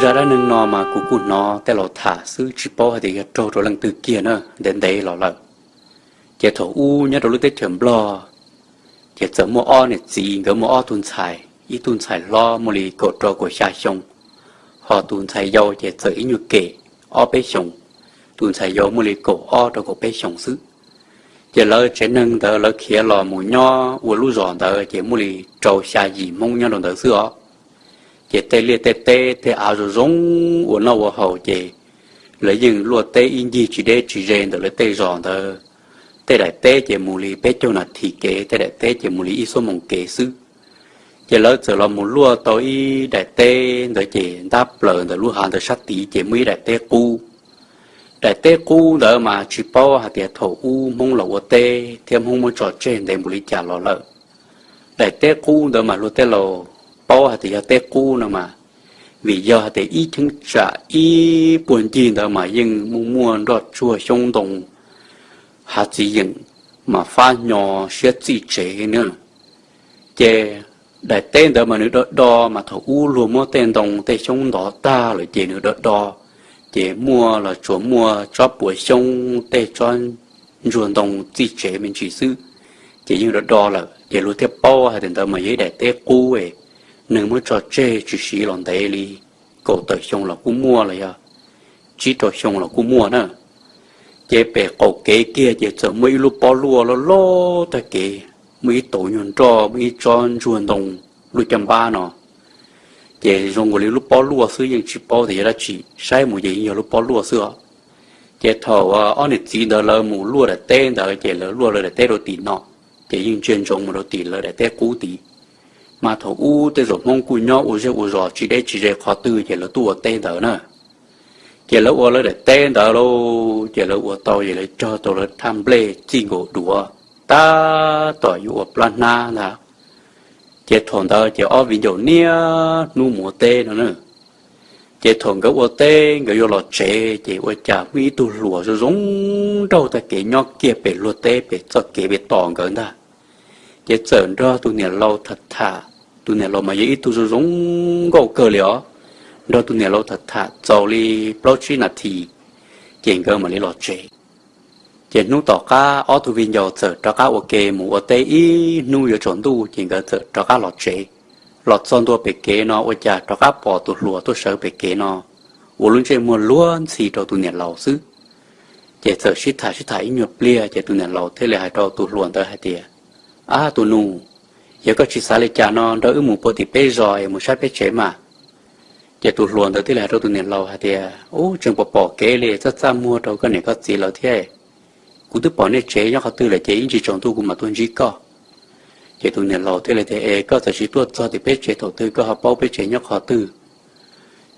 Zaj dab neeg no mas kuv kuj hnov tej laus tham xwb, tsis paub hais tias yog raug rau leej twg kiag na, ntev ntev los lawm. Ces thaum ub nyob rau lub teb chaws Nplog, ces txawm muaj ob niam txiv, nkawd muaj ob tug ntxhais, ib tug ntxhais hlob muaj li kaum rau kaum xya xyoo, ho tus ntxhais yau ces txawm ib nyuag kem ob peb xyoos, tus ntxhais yau muaj li kaum ob rau kaum peb xyoos xwb. Ces lawv tsev neeg ntawd lawv khiav los mus nyob ua lub zos ntawd ces muaj li rau xya yim Hmoob nyob rau ntawd xwb os. Ces tej liaj tej teb tej av zoo zoo ua noj ua haus ces lawv yeej luaj teb ib ncig tsis deb tsis ze ntawm lawv tej zos ntawd. Tej daim teb ces mus li peb caug nas this kev, tej daim teb ces mus li ib xuab moos kev xwb. Ces lawv txawm los mus luaj tau ib daim teb ntawd ces ntab plaws ntawm lub hav ntawd sab tid ces muaj ib daim teb qub. Daim teb qub ntawd mas tsis paub hais tias thaum ub Hmoob los ua teb thiab Hmoob muab tso tseg ntev npaum li cas los lawm. Daim teb qub ntawd mas luag tej laus paub hais tias yog teb qub no mas, vim yog hais tias ib cheeb tsam ib puag ncig ntawd mas yeej muaj muaj nroj tsuag xyoob ntoo, hav txiv yeem mas fab hnyo siab txij tsev na. Ces daim teb ntawd mas nws do do mas thaum ub luag muab tej ntoo tej xyoob ntov tag lawm ces nws do do, ces muaj los tsuas muaj tsob puav xyoob tej tsob ntsuag ntoo txij tsev me ntsis xwb, ces yeej do do lawm ces luag thiaj paub hais tias ntawd mas yog ib daim teb qub, neeg muab tso tseg tsis siv los ntev li kaum tawm xyoo los kuj muaj los yog tsib rau xyoo los kuj muaj na. Ces pem qaum kev kiag ces txawm muaj ib lub pob luaj loj loj tag kev, muaj ib tauv nyuag nroj muaj ib tsob ntsuag ntoo lub caj npab no. Ces zoo nkaus li lub pob luaj xwb yeej tsis paub tias yog dab tsi, saib mus ces yeej yog lub pob luaj xwb os. Ces thaum ob niam txiv ntawd lawv mus luaj daim teb ntawd ces lawv luaj lawv daim teb rau tim no, ces yeej ntsia ntsoov mus rau tim lawv daim teb qub tid. Mas thaum ub tej zaum Hmoob kuj nyob ua zej ua zos tsis deb tsis ze qhov twg ces lawv tuaj ua teb ntawd na. Ces lawv ua lawv daim teb ntawd lauj, ces lawv ua tau ces lawv cog tau lawv thaj nplej txij nkaus duav tab tom yuav ua plab hnab ntag. Ces thaum ntawd ces ob viv ncaus niaj hnub mus ua teb no na. Ces thaum nkawd ua teb nkawd yuav los tsev ces ua cas muaj ib tug hluas zoo zoo nraug tag kev nyob kiag pem luag teb pem txoj kev pem tos nkawd ntag. Ces txawm nrog tus niam laus tham tham, tus niam laus mas yog ib tug zoo zoo nkauj kawg li os, nrog tus niam laus tham tham txaus li plaub tsib nas this, ces nkawd mam li los tsev. Ces hnub tom qab ob tug viv ncaus txawm rov qab ua ke mus ua teb ib hnub yuav tsaus ntuj ces nkawd txawm rov qab los tsev. Los txog ntua pem kev no ua cas rov qab pom tus hluas tuaj sawv pem kev no, ua lub ntsej muag luag ntxhi rau tus niam laus xwb. Ces txawm sib tham sib tham ib nyuag pliag ces tus niam laus thiaj li hais rau tus hluas ntawd hais tias, Ab tus nus, yog koj tsis xav li cas no nrog wb mus puag tim peb zos es mus saib peb tsev mas. Ces tus hluas ntawd thiaj li hais rau tus niam laus hais tias, Ub, tseem pom pom kev li, txaj txaj muag rau koj niam koj txiv lawv thiab. Kuv twb pom nej tsev nyob qhov twg lawm ces ib ntsis tsaus ntuj kuv mam tuaj ntsib koj. Ces tus niam laus thiaj li tias, Es koj txawm sis tuaj txog tim peb tsev thaum twg, koj ho paub peb tsev nyob qhov twg?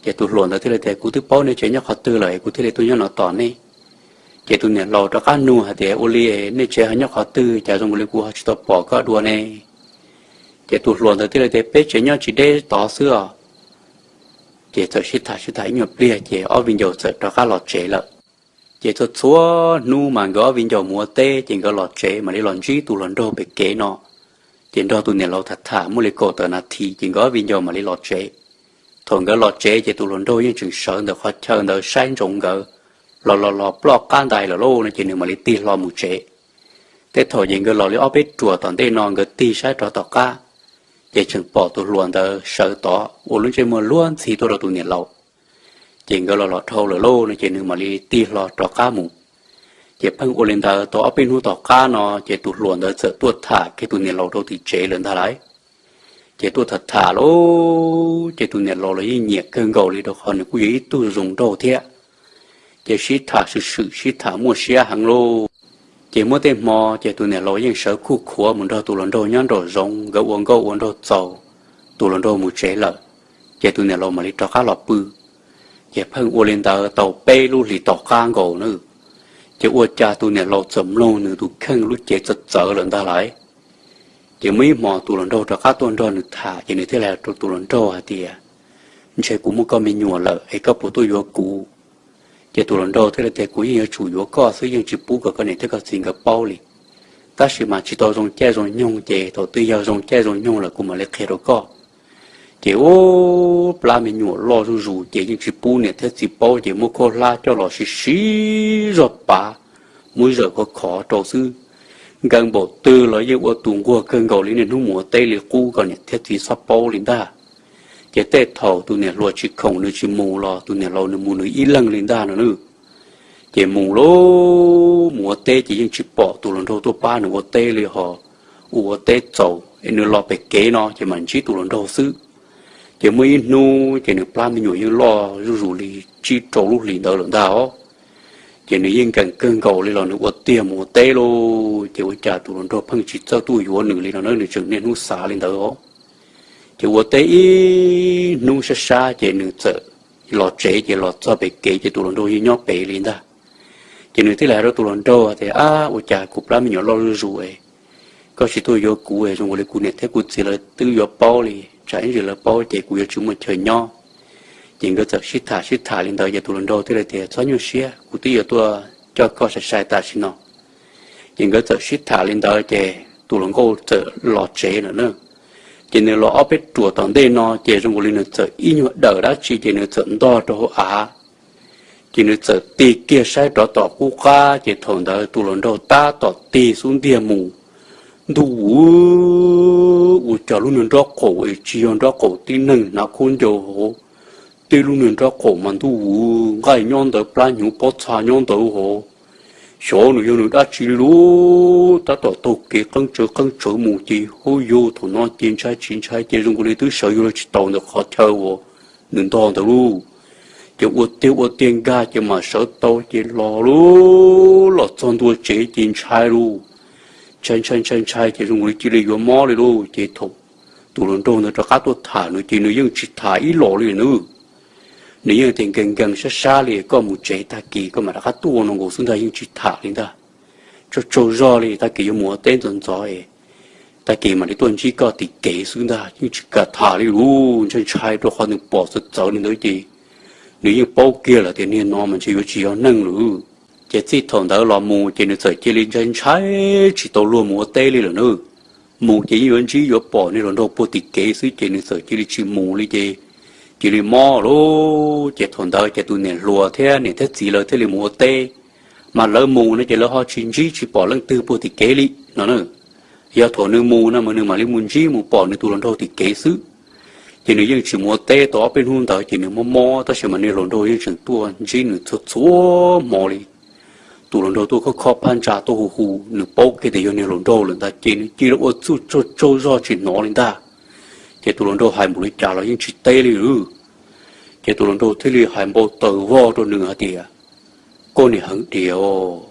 Ces tus hluas ntawd thiaj li tias, Kuv twb paub nej tsev nyob qhov twg lawm es kuv thiaj li tuaj nyob no tos nej. Ces tus niam laus rov qab nug hais tias, Ua li nej tsev ho nyob qhov twg, cas zoo li kuv ho tsis tau pom koj dua ne? Ces tus hluas ntawd thiaj li tias, Peb tsev nyob tsis deb tod xwb os. Ces txawm sib tham sib tham ib nyuag pliag ces ob viv ncaus txawm rov qab los tsev lawm. Ces txhua txhua hnub mas nkawd ob viv ncaus mus ua teb ces nkawd los tsev mam li los ntsib tus hluas nraug pem kev no, ces nrog tus niam laus tham tham muaj li kaum tawm nas this ces nkawd ob viv ncaus mam li los tsev. Thaum nkawd los tsev ces tus hluas nraug yeej tseem sawv ntawm qhov chaw ntawd saib ntsoov nkawd, los los los ploj qab ntais lawm lauj no ces nws mam li tig hlo mus tsev. Tej thaum ces nkawd los li ob peb ruam tom ntej no nkawd tig saib rov tom qab, ces tseem pom tus hluas ntawd sawv tod ua lub ntsej muag luag ntxhi tuaj rau tus niam laus. Ces nkawd los los dhau lawm lauj no ces nws mam li tig hlo rov qab mus. Ces pheej ua li ntawd tau ob peb hnub tom qab no ces tus hluas ntawd txawm tuaj tham kiag tus niam laus rau tim tsev lawm ntag lauj. Ces tuaj tham tham lauj ces tus niam laus los yeej nyiam kawg nkaus li rau qhov nws kuj yog ib tug zoo nraug thiab. Ces sib tham swm swm sib tham muaj siab heev lauj. Ces muaj tej hmo ces tus niam laus yeej sawv khuj khuav mus nrog tus hluas nraug nyob nraum zoov, nkawd ua nkauj ua nraug txaus, tus hluas nraug mus tsev lawm, ces tus niam laus mam li rov qab los pw. Ces pheej ua li ntawd tau peb lub hlis tom qab nkaus na, ces ua cas tus niam laus txawm mloog nws tus kheej lub cev txawv txawv lawm ntag lauj. Ces muaj ib hmo tus hluas nraug rov qab tuaj nrog nws tham ces nws thiaj li hais rau tus hluas nraug hais tias, Ntshe kuv muaj koj me nyuam lawm es koj puas tuaj yuav kuv? Ces tus hluas nraug thiaj li tias, Kuv yeej yuav tsum yuav koj xwb, yeej tsis pub kom koj niam thiab koj txiv nkawd paub li. Tab sis mas tsis tau zoo caij zoo nyoog ces thaum twg yog zoo caij zoo nyoog lawm kuv mam li qhia rau koj. Ces ua plab me nyuam loj zuj zus ces yeej tsis pub niam thiab txiv paub ces muab khaub hlab coj los siv siv zog pav, muab zawm khov khov rau xwb. Nkees npaum twg los yeej ua tus nquag kawg nkaus li, niaj hnub mus ua teb li qub kom niam thiab txiv txhob paub li ntag. Ces tej thaum tus niam hluas tsis khoom nws tsis mus los tus niam laus nws mus nws ib leeg li ntag no nawb. Ces mus lauj, mus ua teb ces yeej tsis pom tus hluas nraug tuaj pab nws ua teb li hos. Ua ua teb txaus es nws los pem kev no ces mam ntsib tus hluas nraug xwb. Ces muaj ib hnub ces nws plab me nyuam yeej loj zuj zus li tsib rau lub hlis ntawd lawm ntag os. Ces nws yeej nkees kawg nkaus li los nws ua tiag mus ua teb lauj, ces ua cas tus hluas nraug pheej tsis txawj tuaj yuav nws li no nawb, nws tseem niaj hnub xav li ntawd os. Ces ua teb ib hnub sab sab ces nws txawm los tsev, ces los txog pem kev ces tus hluas nraug yeej nyob pem li ntag. Ces nws thiaj li hais rau tus hluas nraug tias, Ab, ua cas kuv plab me nyuam loj zuj zus es koj tsis tuaj yuav kuv, zoo nkaus li kuv niam thiab kuv txiv lawv twb yuav paub li, tsam ib ntsis lawv paub ces kuv yuav tsis muaj chaw nyob. Ces nkawd txawm sib tham sib tham li ntawd ces tus hluas nraug thiaj li tias, Txhob nyuaj siab, kuv twb yuav tuaj coj koj sai sai tam sim no. Ces nkawd txawm sib tham li ntawd ces tus hluas nkauj txawm los tsev lawm na. Ces nws los ob peb ruam tom ntej no ces zoo nkaus li nws txawm ib nyuag dawm dab tsi ces nws txawm ntog rau hauv av. Ces nws txawm tig kiag saib rov tom qub qab ces thaum ntawd tus hluas nraug tab tom tig xub ntiag mus. Ntuj, ua cas lub niag nrob qaum es tsis yog nrob qaum tib neeg hnav khaub ncaws hauv, tib lub niag nrob qaum mas ntuj, nqaij nyob ntawd, plab hnyuv pob txha nyob ntawd hauv. Xyov nws yog nws dab tsi li lub, tab tom taug kev qeeb tsawv qeeb tsawv mus ces hauj yug thaum no ces ntshai tsis ntshai ces zoo nkaus li twb sawv yuav luag tsis taus ntawm qhov chaw uas nws ntog ntawd lauj. Ces ua tiag ua tiag nkag ces mam sawv tau ces los lauj, los txog ntua tsev ces ntshai lauj. Ntshai ntshai ntshai ntshai ces zoo nkaus li cia li yuav mob li lauj. Ces thaum tus hluas nraug ntawd rov qab tuaj tham nws ces nws yeej tsis tham ib los li nawb. Nws yeej tias, Nkees nkees sab sab li, koj mus tsev tag kis koj mam rov qab tuaj no nkaus xwb ntag, yeej tsis tham li ntag. Tsaug tsaug zog li, tag kis yuav mus ua teb ntxov ntxov es tag kis mam li tuaj ntsib koj tim kev xwb ntag, yeej tsis kam tham li lauj. Ntshai ntshai rau qhov nws pom txawv txawv li ntawd ces nws yeej paub kiag lawm tias niag no mas ntshe yuav tsis yog neeg lawm. Ces txij thaum ntawd los mus ces nws txawm cia li ntshai ntshai tsis tau luag mus ua teb li lawm nawb. Mus ces yeej yuav ntsib yuav pom niag hluas nraug puag tim kev xwb ces nws txawm cia li tsis mus li ces cia li mob lauj. Ces thaum ntawd ces tus niam hluas thiab niam thiab txiv lawv thiaj li mus ua teb, mas lawv mus no ces lawv ho tsis ntsib tsis pom leej twg puag tim kev li no na. Yog thaum nws mus no mas nws mam li mus ntsib mus pom nws tus hluas nraug tim kev xwb. Ces nws yeej tsis mus ua teb tau ob peb hnub ntawd ces nws mob mob tab sis mas niag hluas nraug yeej tseem tuaj ntsib nws txhua txhua hmo li. Tus hluas nraug tuaj khob khob phab ntsa tuaj hu hu, nws paub kiag tias yog niag hluas nraug lawm ntag ces nws cia li ua txuj tsaug tsaug zog tsis hnov li ntag. Ces tus hluas nraug hais npaum li cas los yeej tsis teb li lawm. Ces tus hluas nraug thiaj li hais npau taws vog rau nws hais tias, Koj niam heev diam os,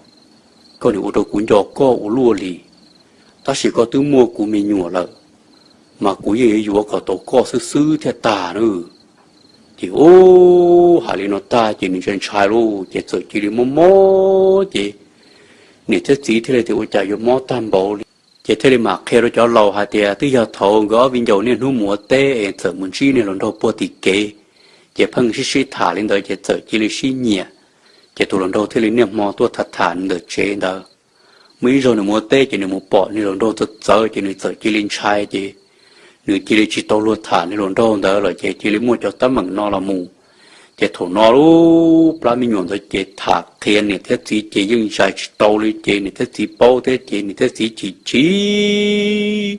koj niam ua rau kuv nco koj ua luaj li. Tab sis koj twb muaj kuv me nyuam lawm, mas kuv yeej yuav yuav kom tau koj xwb xwb thiaj tag nawb. Ces ub, hais li no tag ces nws ntshai ntshai lauj, ces txawm cia li mob mob ces niam thiab txiv thiaj li tias ua cas yuav mob tag npaum li. Ces thiaj li mam qhia rau cov laus hais tias twb yog thaum nkawd ob viv ncaus niaj hnub mus ua teb es txawm mus ntsib niag hluas nraug puag tim kev, ces pheej sib sib tham li ntawd ces txawm cia li sib nyiam. Ces tus hluas nraug thiaj li niaj hmo tuaj tham tham nws ntawm tsev ntawd. Muaj ib zaug nws mus ua teb ces nws mus pom niag hluas nraug txawv txawv ces nws txawm cia li ntshai ces nws cia li tsis tau luag tham niag hluas nraug ntawd lawm ces cia li muaj cov teeb meem no los mus. Ces thaum no lub plab me nyuam ntawd ces tham qhia niam thiab txiv ces yeej zais tsis tau li ces niam thiab txiv paub thiab ces niam thiab txiv chim chim.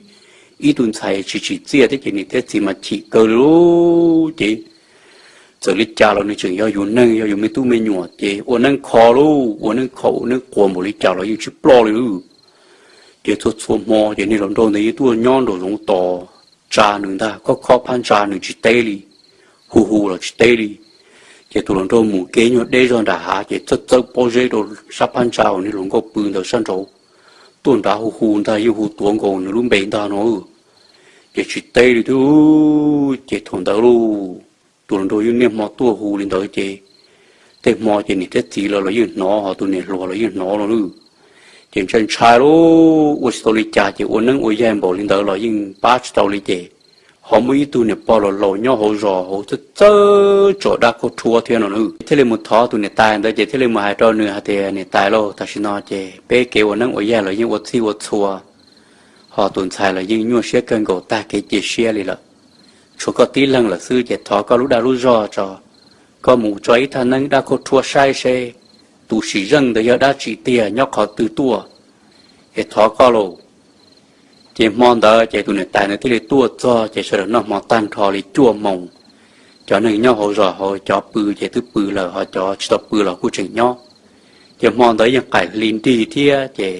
Ib tug ntxhais tsis tsim txiaj thiab ces niam thiab txiv mas chim kawg li lauj. Ces txawm li cas los nws tseem yog yus neeg, yog yus me tub me nyuam ces ua neeb kho lauj, ua neeb kho ua neeb quas npaum li cas los yeej tsis ploj li lauj. Ces txhua txhua hmo ces niag hluas nraug ntawd yeej tuaj nyob nraum zoov tos tsa nws ntag, khob khob phab ntsa nws tsis teb li, hu hu los tsis teb li. Ces tus hluas nraug mus kev nyuag deb zog nram hav ces txawb txawb pob zeb rau sab phab ntsa uas niag hluas nkauj pw ntawd sab nraud, tuaj nrad hu hu ntag, yeej hu tuav nkaus nws lub npe ntag no. Ces tsis teb li thiab, ces thaum ntawd lauj, tus hluas nraug yeej niaj hmo tuaj hu li ntawd ces tej hmo ces niam thiab txiv los los yeej hnov, ho tus niam hluas los yeej hnov los lauj. Ces ntshai ntshai lauj, ua tsis tau li cas ces ua neeb ua yaig npaum li ntawd los yeej pab tsis tau li ces ho muaj ib tug niam pog laus laus nyob hauv zos hauv txawj txawj tso dab kauj rhuab thiab no na. Thiaj li mus thov tus niam tais ntawd ces thiaj li mus hais rau nws hais tias, Niam tais lauj, tam sim no ces peb kev ua neeb ua yaig los yeej ua txhij ua txhua, ho tus ntxhais los yeej nyuaj siab kawg nkaus tag kev cia siab li lawm. tshuav koj tib leeg lawm xwb, ces thov koj lub dag lub zog tso, koj mus tso ib thaj neeb dab khaub rhuab saib seb tus sim zeej ntawd yog dab tsi tiag, nyob qhov twg tuaj, es thov koj lauj. Ces hmo ntawd ces tus niam tais ntawd thiaj li tuaj txog, ces sawv daws noj hmo tag nrho li cuaj moos. Cov neeg nyob hauv zos hauv cov pw ces twb pw lawm, ho cov tsis tau pw los kuj tseem nyob. Ces hmo ntawd yeej qaim hli nrig thiab, ces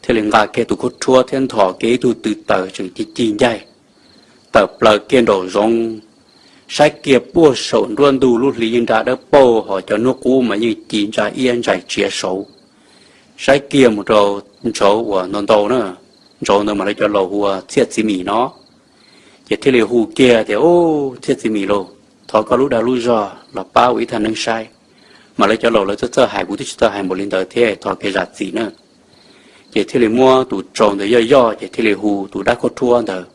thiaj li nqa kiag tus khaub rhuab thiab nthos kiag ib tug tw taws tseem cig cig ncaig, tawm plaws kiag nraum zoov, saib kiag puag saum nruab ntug lub hli yeej nra dawb paug, ho cov hnub qub mas yeej ci ntsa iab ntsais tsiav saud. Saib kiag mus rau ntsauv uas ntau ntau na, ntsauv ntawd mas lawv cov laus hu ua Txhiaj Txiv Mim no. Ces thiaj li hu kiag tias, Ub, Txhiaj Txiv Mim lauj, thov koj lub dag lub zog los pab ua ib thaj neeb saib. Mas lawv cov laus lawv txawj txawj hais, kuv twb tsis txawj hais npaum li ntawd thiab, thov kev zam txim na. Ces thiaj li muab tus tsaus ntawd yoj yoj, ces thiaj li hu tus dab khaub rhuab ntawd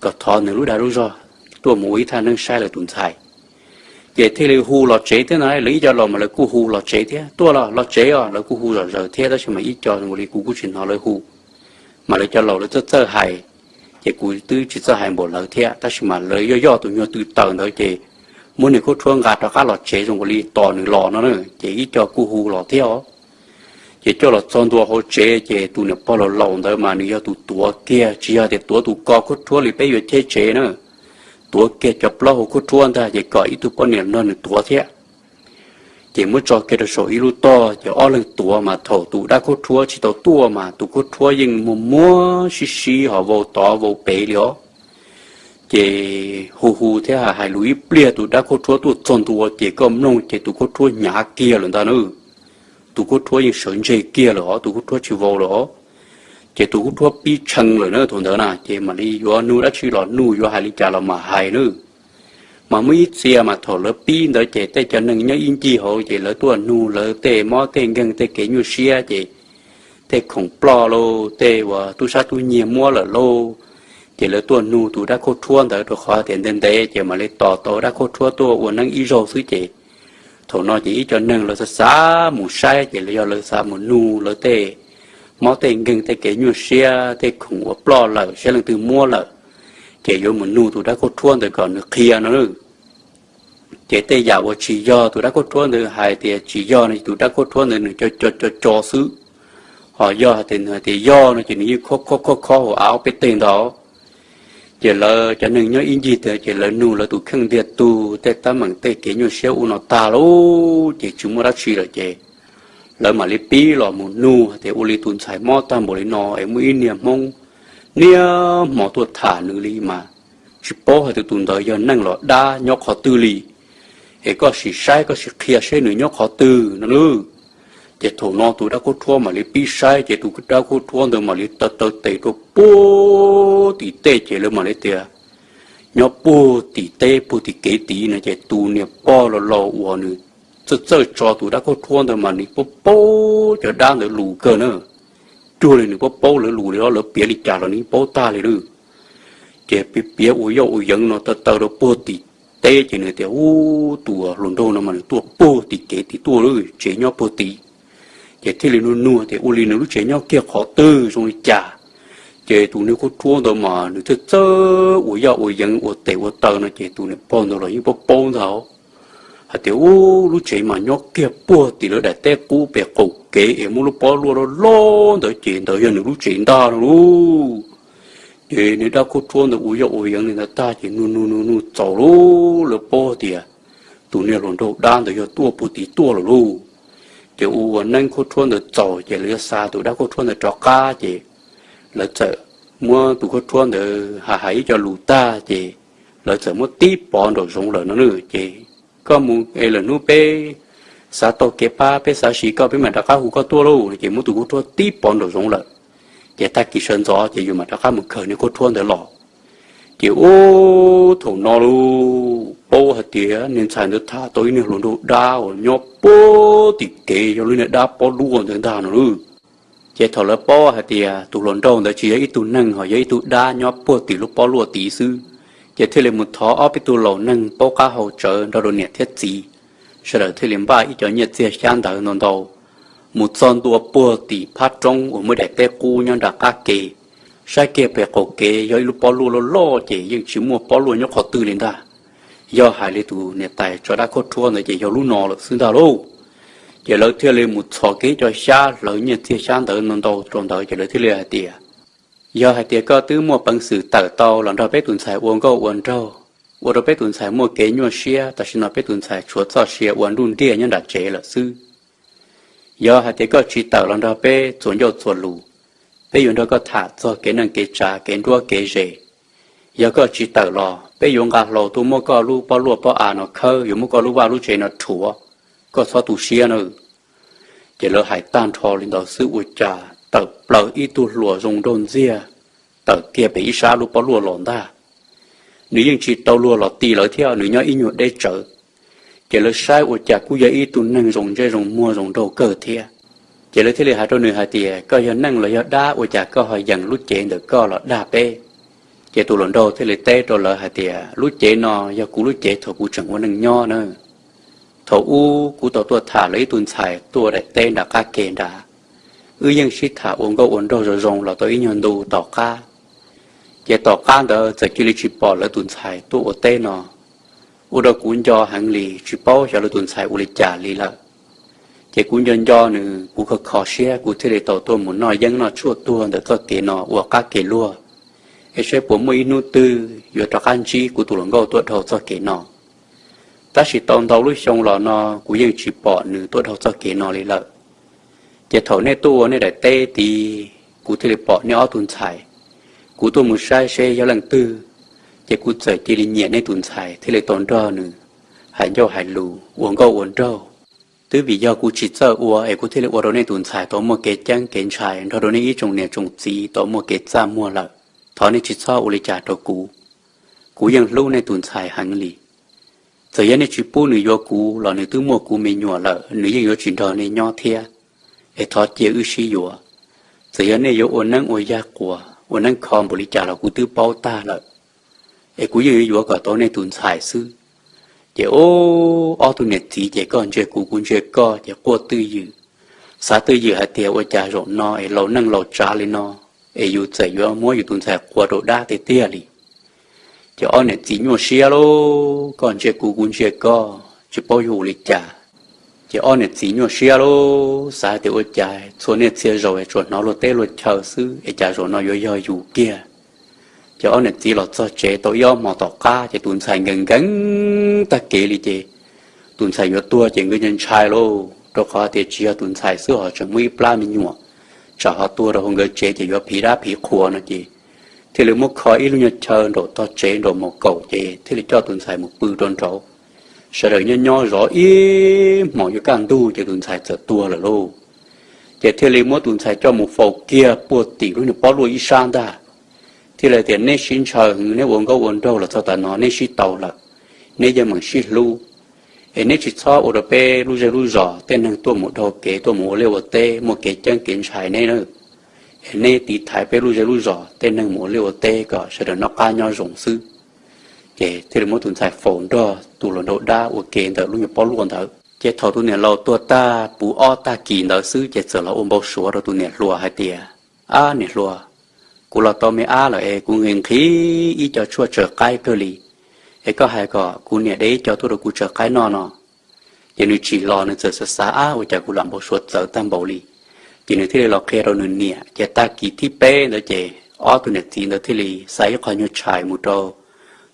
kom thov nws lub dag lub zog tuaj mus ua ib thaj neeb saib lawv tus ntxhais. Ces thiaj li hu los tsev thiab na, lawv ib co laus mas lawv kuj hu los tsev thiab, tuaj los los tsev os, lawv kuj hu zom zaws thiab, tab sis mas ib co li kuv kuj tsis hnov lawv hu. Mas lawv cov laus lawv txawj txawj hais, ces kuv twb tsis txawj hais npaum lawv thiab, tab sis mas lawv yoj yoj tus nyuag tw taws ntawd ces muab niag khaub rhuab nqa rov qab los tsev zoo li tos nws los no na, ces ib co kuj hu los thiab os. Ces coj los txog ntua hauv tsev, ces tus niam pog laus laus ntawd mas nws yog tus tuav kiag, tsis yog tias tuav tus ko khaub rhuab li peb yuav cheb tsev na, tuav kiag cov plaub hau khaub rhuab ntag, ces kom ib tug poj niam nrog nws tuav thiab. Ces muab tso kiag rau saum ib lub tog, ces ob leeg tuav, mas thaum tus dab khaub rhuab tsis tau tuaj mas tus khaub rhuab yeej muag muag sib sib ho vau tod vau pem li os. Ces hu hu thiab hais lus ib pliag, tus dab khaub rhuab tuaj txog ntua, ces koj mloog ces tus khaub rhuab hnyav kiag lawm ntag na. Tus khaub rhuab yeej sawv ntseg kiag lawm os, tus khaub rhuab tsis vau lawm os. Ces tus khaub rhuab pib tshee lawm na thaum ntawd na, ces mam li yuav nug dab tsi los nug, yuav hais li cas los mam hais na. Mas muaj ib txhia mas thaum lawv pib ntawd ces tej cov neeg nyob ib ncig hauv ces lawv tuaj nug lawv tej mob tej nkeeg tej kev nyuaj siab, ces tej khoom ploj lauj, tej uas tub sab tub nyiag muab lawm lauj, ces lawv tuaj nug tus dab khaub rhuab ntawd, rau qhov tias ntev ntev ces mam li tos tau dab khaub rhuab tuaj ua neeb ib zaug xwb. Ces thaum no ces ib co neeg lawv xav xav mus saib, ces lawv yog lawv xav mus nug lawv tej mob tej nkeeg tej kev nyuaj siab tej khoom uas ploj lawm, saib leej twg muab lawm, ces yuav mus nug tus dab khaub rhuab ntawd kom nws qhia no. Ces tej yam uas tsis yog tus dab khaub rhuab ntawd hais tias tsis yog no, tus dab khaub rhuab ntawd nws co co co xwb. Ho yog hais tias nws hais tias yog no ces nws yeej khob khob khob khob hauv av ob peb teg ntag. Ces lawv cov neeg nyob ib ncig ntawd ces lawv nug lawv tus kheej ntiag tug tej teeb meem tej kev nyuaj siab ua no tag lauj, ces tsis muaj dab tsi lawm ces lawv mam li pib los mus nug hais tias ua li tus ntxhais mob tag npaum li no es muaj ib niag Hmoob niaj hmo tuaj tham nws li mas tsis paub hais tias tus ntawd yog neeg los dab nyob qhov twg li, es koj sim saib koj sim qhia seb nws nyob qhov twg no nawb. Ces thaum no tus dab khaub rhuab mam li pib saib, ces tus dab khaub rhuab ntawd mam li taw taw tes rau puag tim tej, ces lawv mam li tias nyob puag tim teb puag tim kev tid no, ces tus niam pog laus laus uas nws txawj txawj tso tus dab khaub rhuab ntawd mas nws paub paub cov dab ntawd lus kawg na. Cuag li nws paub paub lawv lus li os, lawv piav li cas los nws paub tag li lawm. Ces piav piav ua yoj ua yeev no taw taw rau puag tim teb, ces nws tias ub, tus hluas nraug no mas nws tuaj puag tim kev tid tuaj lawm, tsev nyob puag tid. Ces thiaj li nug nug tias ua li nws lub tsev nyob kiag qhov twg zoo li cas. Ces tus niag khaub rhuab ntawd mas nws txawj txawj ua yoj ua yeev ua tes ua taw no, ces tus niam pog ntawd los yeej paub paub ntag hais tias ub, lub tsev mas nyob kiag puag tim lawv daim teb qub pem qaum kev es muaj lub pob luaj loj loj ntawd, ces ntawd yog nws lub tsev ntag no lauj. Ces niag dab khaub rhuab ntawd ua yoj ua yeev li ntawd tag ces nug nug nug nug txaus lawm, lawv paub tias tus niag hluas nraug dab ntawd yog tuaj puag tid tuaj lawm lauj. Ces ua ua neeb khaub rhuab ntawd txaus ces lawv yuav xa tus dab khaub rhuab ntawd rov qab, ces lawv txawm muab tus khaub rhuab ntawd hais hais ib co lus tag ces lawv txawm muab tib pov nraum zoov lawm no nawb. Ces koj mus es lawm hnub peb xav tau kev pab, peb xav sim koj, peb mam rov qab hu koj tuaj lauj. Ces muab tus khaub rhuab tib pov nraum zoov lawm. Ces tag kis sawv ntxov ces yus mam rov qab mus khaws niag khaub rhuab ntawd los. Ces ub, thaum no lauj, paub hais tias niag ntxhais ntawd tham tau ib niag hluas nraug dab uas nyob puag tim kev, yog lub niag dab pob luaj ntawd ntag no lauj. Ces thaum lawv paub hais tias tus hluas nraug ntawd tsis yog ib tug neeg, ho yog ib tug dab nyob puag tim lub pob luaj tid xwb, ces thiaj li mus thov ob peb tug laus neeg paub qab hau tsawv nrog rau niam thiab txiv, sawv daws thiaj li npaj ib co nyiaj txiag xyab ntawv ntau ntau, mus txog ntua puag tim phab roob uas muaj daim teb qub nyob nram qab kev, Saib kiag pem qaum kev yog ib lub pob luaj loj loj ces yeej tsis muaj pob luaj nyob qhov twg li ntag. Yog hais li tus niam tais tso dab khaub rhuab ntawd ces yog lub no lawm xwb ntag lauj. Ces lawv thiaj li mus txhos kev cov xyab hlawv nyiaj txiag xyab ntawv ntau ntau rau ntawd ces lawv thiaj li hais tias, Yog hais tias koj twb muaj peev xwm tawm tau los nrog peb tus ntxhais ua nkauj ua nraug, ua rau peb tus ntxhais muaj kev nyuaj siab, tam sim no peb tus ntxhais tshuav txoj sia ua nruj nriaj nyob nram tsev lawm xwb. Yog hais tias koj tsis tawm los nrog peb txuas ncauj txuas lus, peb yuav nrog koj tham txog kev neej kev tsav kev nruab kev zes. Yog koj tsis tawm los peb yuav nqa hlau tuaj muab koj lub pob luaj pob av no khawb, yuav muab koj lub vaj lub tsev no rhuav, koj txhob tu siab nawb. Ces lawv hais tag nrho li ntawd xwb ua cas tawm plaws ib tug hluas zoo nraug ntxiag, tawm kiag pem ib sab lub pob luaj los ntag. Nws yeej tsis tau luag los ti lawv thiab, nws nyob ib nyuag deb tsawv. Ces lawv saib ua cas kuj yog ib tug neeg zoo ntsej zoo muag zoo nraug kawg thiab. Ces lawv thiaj li hais rau nws hais tias, Koj yog neeg los yog dab ua cas koj ho yees lub cev ntawm koj los dag peb? Ces tus hluas nraug thiaj li teb rau lawv hais tias, Lub cev no yog kuv lub cev thaum kuv tseem ua neej nyob na. Thaum ub kuv tau tuaj tham lawv ib tug ntxhais tuaj daim teb nram qab ke nrad, wb yeej sib tham ua nkauj ua nraug zoo zoo los tau ib nyuag ntu tom qab. Ces tom qab ntawd txawm cia li tsis pom lawv tus ntxhais tuaj ua teb no. Ua rau kuv nco heev li, tsis paub xyov lawv tus ntxhais ua li cas li lawm. Ces kuv nco nco nws, kuv kho kho siab, kuv thiaj li tau tuaj mus noj yeeb noj tshuaj tuag ntawm txoj kev no ua qab kev luag, es saib puas muaj ib hnub twg yuav rov qab ntsib kuv tus hluas nkauj tuaj dhau txoj kev no. Tab sis tau ntau lub xyoo los no kuv yeej tsis pom nws tuaj dhau txoj kev no li lawm. Ces thaum nej tuaj ua nej daim teb tid, kuv thiaj li pom nej ob tug ntxhais. Kuv tuaj mus saib seb yog leej twg, ces kuv txawm cia li nyiam nej tus ntxhais thiaj li tau nrog nws hais ncauj hais lus ua nkauj ua nraug. Twb vim yog kuv tsis txawj ua es kuv thiaj li ua rau nej tus ntxhais tau muaj kev ceeb kev ntshai, nrog rau nej ib tsoom niam tsoom txiv tau muaj kev txaj muag lawm. Thov nej tsis txhob ua li cas rau kuv. Kuv yeej hlub nej tus ntxhais heev li. Txawm yog nej tsis pub nws yuav kuv los nws twb muaj kuv me nyuam lawm, nws yeej yuav tsis nrog nej nyob thiab. Es thov cia wb sib yuav. Txawm yog nej yuav ua neeb ua yaig quas, ua neeb kho npaum li cas los kuv twb paub tag lawm. Es kuv yeej yuav yuav kom tau nej tus ntxhais xwb. Ces ob tug niam txiv ces koj ntsia kuv kuv ntsia koj ces quaj twj ywm. Xav twj ywm hais tias ua cas zaum no es laus neej laus tsav li no, es yus txawm yuav muab yus tus ntxhais qua rau dab tiag tiag li. Ces ob niam txiv nyuaj siab lauj, koj ntsia kuv kuv ntsia koj tsis paub yuav ua li cas. Ces ob niam txiv nyuaj siab lauj, xav hais tias ua cas txhua niaj txhia zaus es tsuas hnov luag teb luag chaw xwb es cas zaum no yuav yog yus kiag. Ces ob niam txiv los txog tsev tau ib ob hmo tom qab ces tus ntxhais nkees nkees tag kev li ces tus ntxhais yuav tuag ces nkawd ntshai lauj, rau qhov tias tsis yog tus ntxhais xwb ho tseem muaj ib plab me nyuam, tsam ho tuag rau hauv nkawd tsev ces yuav phiv dab phiv qhua no ces thiaj li muab kho ib lub nyuag chaw nraum tog tsev nraum mos kaum ces thiaj li coj tus ntxhais mus pw rau nraud. Sawv daws nyob nyob zov ib hmos yuav kaj ntug ces tus ntxhais txawm tuag lawm lauj. Ces thiaj li muab tus ntxhais coj mus faus kiag puag tim lub niag pob luaj ib sab ntag. Thiaj li tias neb sib ntshaw heev, neb ua nkauj ua nraug los txog tav no neb sib tau lawm, neb yeej meem sib hlub. Es neb tsis txhob ua rau peb lub zej lub zos tej neeg tuaj mus dhau kev tuaj mus ua liaj ua teb muaj kev ceeb kev ntshai neb na. Es neb tiv thaiv peb lub zej lub zos tej neeg mus ua liaj ua teb kom sawv daws noj qab nyob zoo xwb. Ces thiaj li muab tus ntxhais faus nrog tus hluas nraug dab ua ke ntawm lub nyuag pob luaj ntawd. Ces thaum tus niam laus tuag tag puv ob tag kis ntawd xwb ces txawm los ua npau suav rau tus niam hluas hais tias, Ab niam hluas, kuv los tau me ab lawm es kuv nqhis nqhis ib co tshuaj tsaws qaib kawg li, es koj hais kom kuv niam de ib co tuaj rau kuv tsaws qaib noj no. Ces nws tsim los nws txawm xav xav, Ab, ua cas kuv lam npau suav txawv tag npaum li? Ces nws thiaj li los qhia rau nws niam. Ces tag kis thib peb ntawd ces ob tug niam txiv ntawd thiaj li xa ib qho nyuag tshais mus rau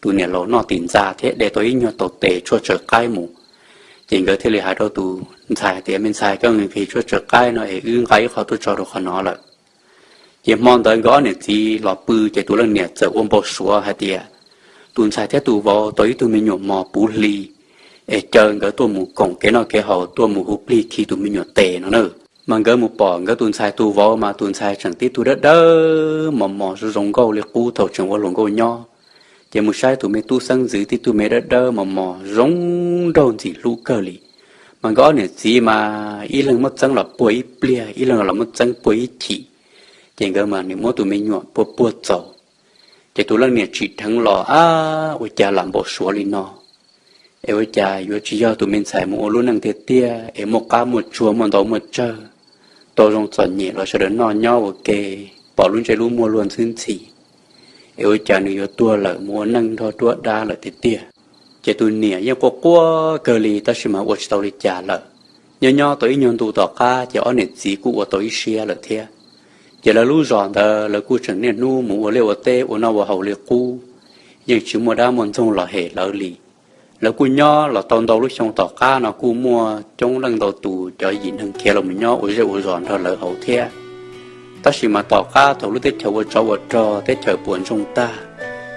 tus niam laus noj tim ntxa thiab de tau ib nyuag tau tes tshuaj tsaws qaib mus. Ces nkawd thiaj li hais rau tus ntxhais hais tias, Me ntxhais, koj nqhis tshuaj tsaws qaib no es wb nqa ib qho tuaj tso rau qhov no lawm. Ces hmo ntawd nkawd ob niam txiv los pw ces tus leej niam txawm ua npau suav hais tias tus ntxhais thiab tus vauv tau ib tug me nyuam mos puv hli, es caw nkawd tuaj mus koom kev noj kev haus, tuaj mus hu plig khi tus me nyuam tes no na. Mas nkawd mus pom nkawd tus ntxhais tus vauv mas tus ntxhais tseem tib tug dawb dawb mos mos zoo zoo nkauj li qub thaum tseem ua hluas nkauj nyob. Ces mus saib tus me tub xeeb ntxwv tib tug me dawb dawb mos mos zoo nraug ntxim hlub kawg li. Mas nkawd ob niam txiv mas ib leeg muab txeeb los puag ib pliag, ib leeg los muab txeeb puag ib chim. Ces nkawd mas nws muab tus me nyuam puag puag txaus. Ces tus leej niam tsim dheev los, Ab, ua cas lam npau suav li no? Es ua cas yuav tsis yog tus me ntxhais mus ua lub neej tiag tiag es muaj qab muaj tsuag muaj ntau muaj tsawg, tau zoo txom nyem los sawv daws noj nyob ua ke, pom lub ntsej lub muag luag ntxhwb ntxhi, es ua cas nws yuav tuag lawm mus ua neej nrog duab dab lawm tiag tiag. Ces tus niam yeej quaj quaj kawg li tab sis mas ua tsis tau li cas lawm. Nyob nyob tau ib nyuag ntu tom qab ces ob niam txiv kuj ua tau ib siab lawm thiab. Ces lawv lub zos ntawd lawv kuj tseem niaj hnub mus ua liaj ua teb ua noj ua haus li qub, yeej tsis muaj dab muaj ntxoog los hem lawv li. Lawv kuj nyob los tau ntau lub xyoo tom qab no kuj muaj coob leej ntau tus cov yim neeg khiav los mus nyob ua zej ua zos nrog lawv hauv thiab. Tab sis mas tom qab thaum lub teb chaws ua tsov ua rog teb chaws puas ntsoog tag,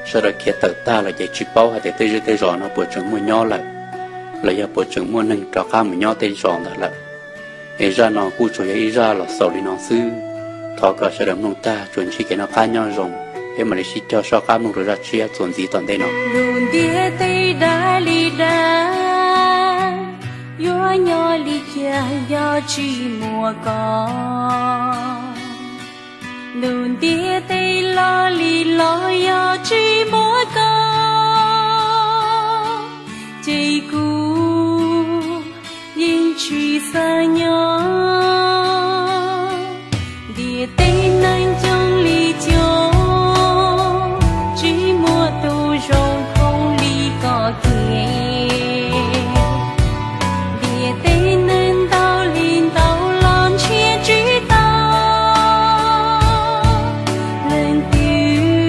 sawv daws khiav tawm tag lawm ces tsis paub hais tias tej zej tej zos no puas tseem muaj nyob lawm, los yog puas tseem muaj neeg rov qab mus nyob tej zos ntawd lawm. Es zaj no kuj tsuas yog ib zaj los xaus li no xwb. Thov kom sawv daws mloog tag tsuas ntsib kev noj qab nyob zoo, peb mam li sib cog soj qab mloog rau zaj tshiab txuas ntxiv tom ntej no. Lus ntiaj teb dab li dab, yuav nyob li cas yog tsis muaj koj. Lus ntiaj teb loj li loj yog tsis muaj koj, ces kuv yeej tsis xav nyob. Ntiaj teb neeg coob li coob, tsis muaj tus zoo khoob li koj kiag. Ntiaj teb neeg ntau li ntau los ntshiab tsis tau, leej twg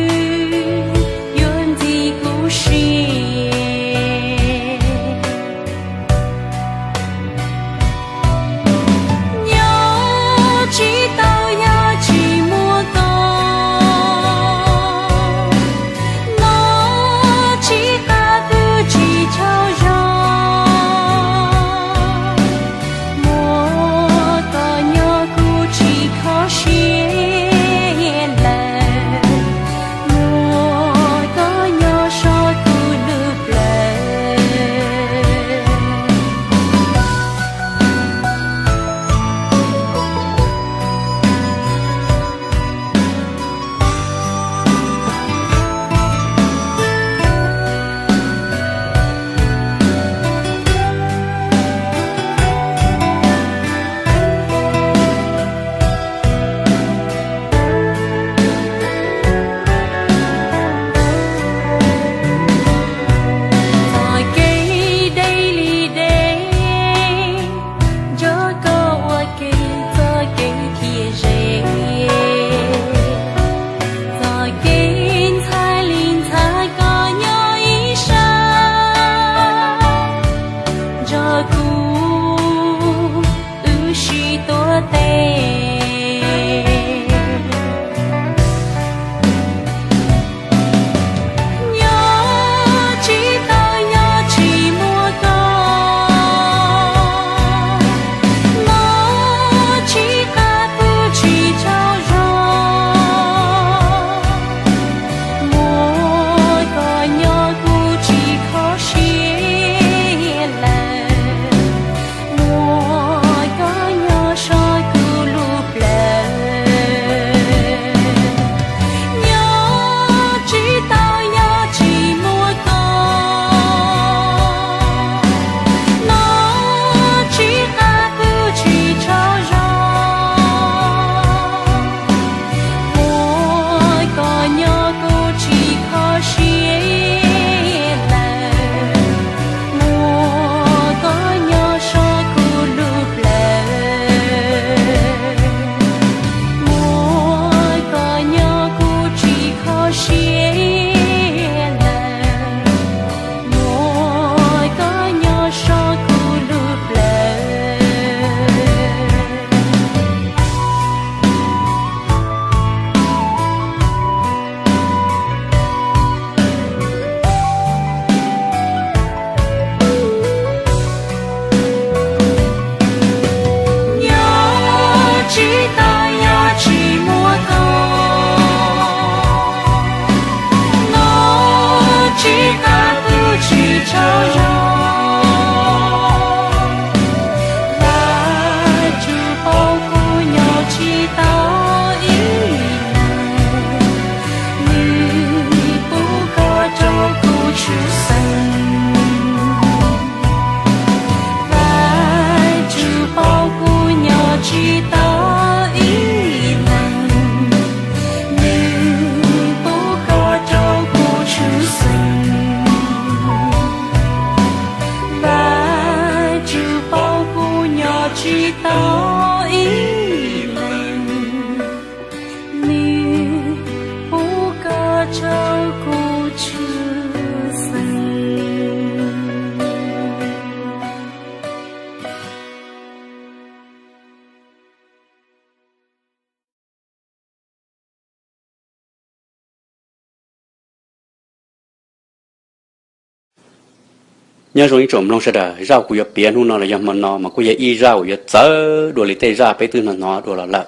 Nyob zoo ib tsoom mloog sawv daws, zaj kuv yuav piav hnub no los yog hmo no mas kuj yog ib zaj uas yuav txawv dua li tej zaj peb twb hnov hnov dua los lawm.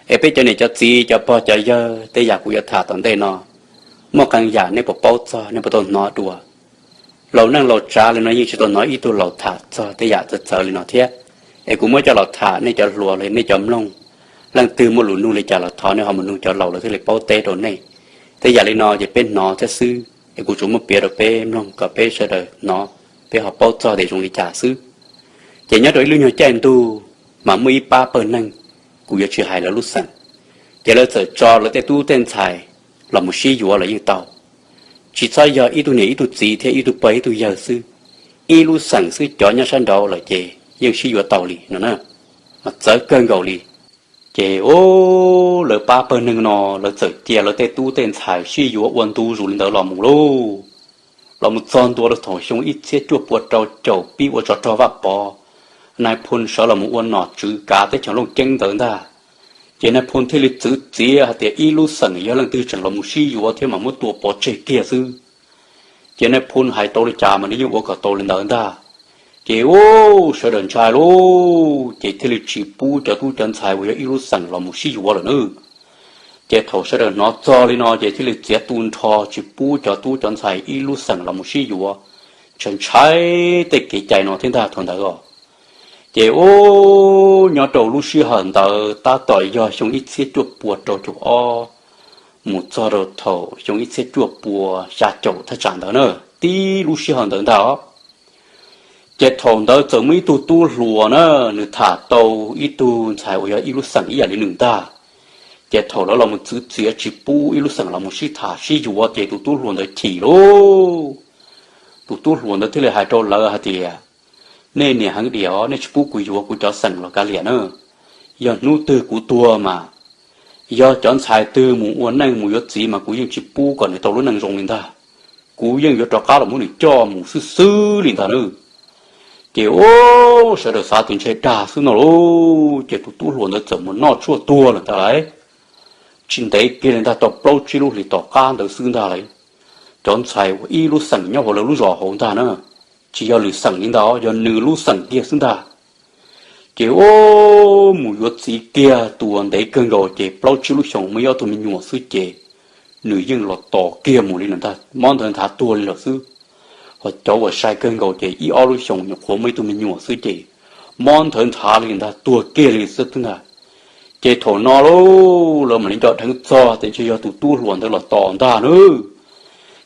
Es peb cov niam cov txiv cov pog cov yawg, tej yam kuv yuav tham tom ntej no, muaj qee yam nej puas paub txog, nej puas tau hnov dua. Laus neej laus tsav li no yeej tsis tau hnov ib tug laus tham txog tej yam txawv txawv li no thiab. Es kuv muab coj los tham, nej cov hluas los nej cov mloog, leej twg muaj lus nug li cas los thov nej ho mus nug cov laus lawv thiaj li paub teb rau nej. Tej yam li no ces peb hnov thiab xwb, es kuv tsuas muab piav rau peb mloog kom peb sawv daws hnov, peb ho paub txog tias zoo li cas xwb. Ces nyob rau ib lub nyuag caij ntuj mas muaj ib pab pawg neeg, kuv yuav tsis hais lawv lub xeem, ces lawv txawm tso lawv tej tub tej ntxhais los mus sib yuav los yeej tau. Tsis txhob yog ib tug niam ib tug txiv thiab ib tug pog ib tug yawg xwb, ib lub xeem xwb cov nyob sab nraud lawm ces yeej sib yuav tau li no na, mas txawv kawg nkaus li. Ces lawv pab pawg neeg no lawv txawm cia lawv tej tub tej ntxhais sib yuav ua ntu zus li ntawd los mus lauj. Los mus txog ntua rau thaum xyoo ib txhiab cuaj pua rau caum pib ua tsov rog Vaj Pov, nais phoo sawv los mus ua nom tswv kav teb chaws Looj Ceeb ntawd ntag. Ces nais phoo thiaj li txwv txiav hais tias ib lub xeem yog leej twg tseem los mus sib yuav thiab mas muab tua pov tseg kiag xwb. Ces nais phoo hais tau li cas mas nws yeej ua kom tau li ntawd ntag. Ces u, sawv daws ntshai lauj, ces thiaj li tsis pub cov tub cov ntxhais uas yog ib lub xeem los mus sib yuav lawm na. Ces thaum sawv daws hnov txog li no ces thiaj li txiav tu nrho tsis pub cov tub cov ntxhais ib lub xeem los mus sib yuav, ntshai ntshai tej kev cai no thiab ntag thaum ntawd os. Ces u, nyob rau lub sij hawm ntawd tab tom yog xyoo ib txhiab cuaj pua rau caum ob mus txog rau thaum xyoo ib txhiab cuaj pua xya caum thaj tsam ntawd na, tib lub sij hawm ntawd ntag os. Ces thaum ntawd txawm muaj ib tug tub hluas na, nws tham tau ib tug ntxhais uas yog ib lub xeem ib yam li nws ntag. Ces thaum lawv los mus txwv txiav tsis pub ib lub xeem los mus sib tham sib yuav ces tus tub hluas ntawd chim lauj. Tus tub hluas ntawd thiaj li hais rau lawv hais tias, nej niam heev diam os, nej tsis pub kuv yuav kuv cov xeem los kav liam na. Yog hnub twg kuv tuag mas, yog cov ntxhais twg mus ua neej mus yuav txiv mas kuv yeej tsis pub kom nws tau lub neej zoo li ntag. Kuv yeej yuav rov qab los muab nws coj mus xwb xwb li ntag na. Ces u, sawv daws xav tias ntshe dag xwb no lauj, ces tus tub hluas ntawd txawm mus noj tshuaj tuag lawm ntag lauj. Tsis ntev kiag li ntag, tau plaub tsib lub hlis tom qab ntawd xwb ntag lauj, cov ntxhais uas ib lub xeem nyob hauv lawv lub zos hauv ntag na, tsis yog lwm xeem li ntag, yog nws lub xeem kiag xwb ntag. Ces u, mus yuav txiv kiag tus uas ntev kawg nkaus ces plaub tsib lub xyoos muaj ib ob tug me nyuam xwb ces nws yeej los tos kiag mus li lawm ntag, mob nthawv nthav tuag li lawm xwb. Ho cov uas sai kawg nkaus ces ib ob lub xyoos nyuam qhuav muaj ib tug me nyuam xwb ces mob nthawv nthav li ntag, tuag kiag li xwb ntag. Ces thaum no lauj, lawv mam li nco dheev txog tias ntshe yog tus tub hluas ntawd los tos ntag na.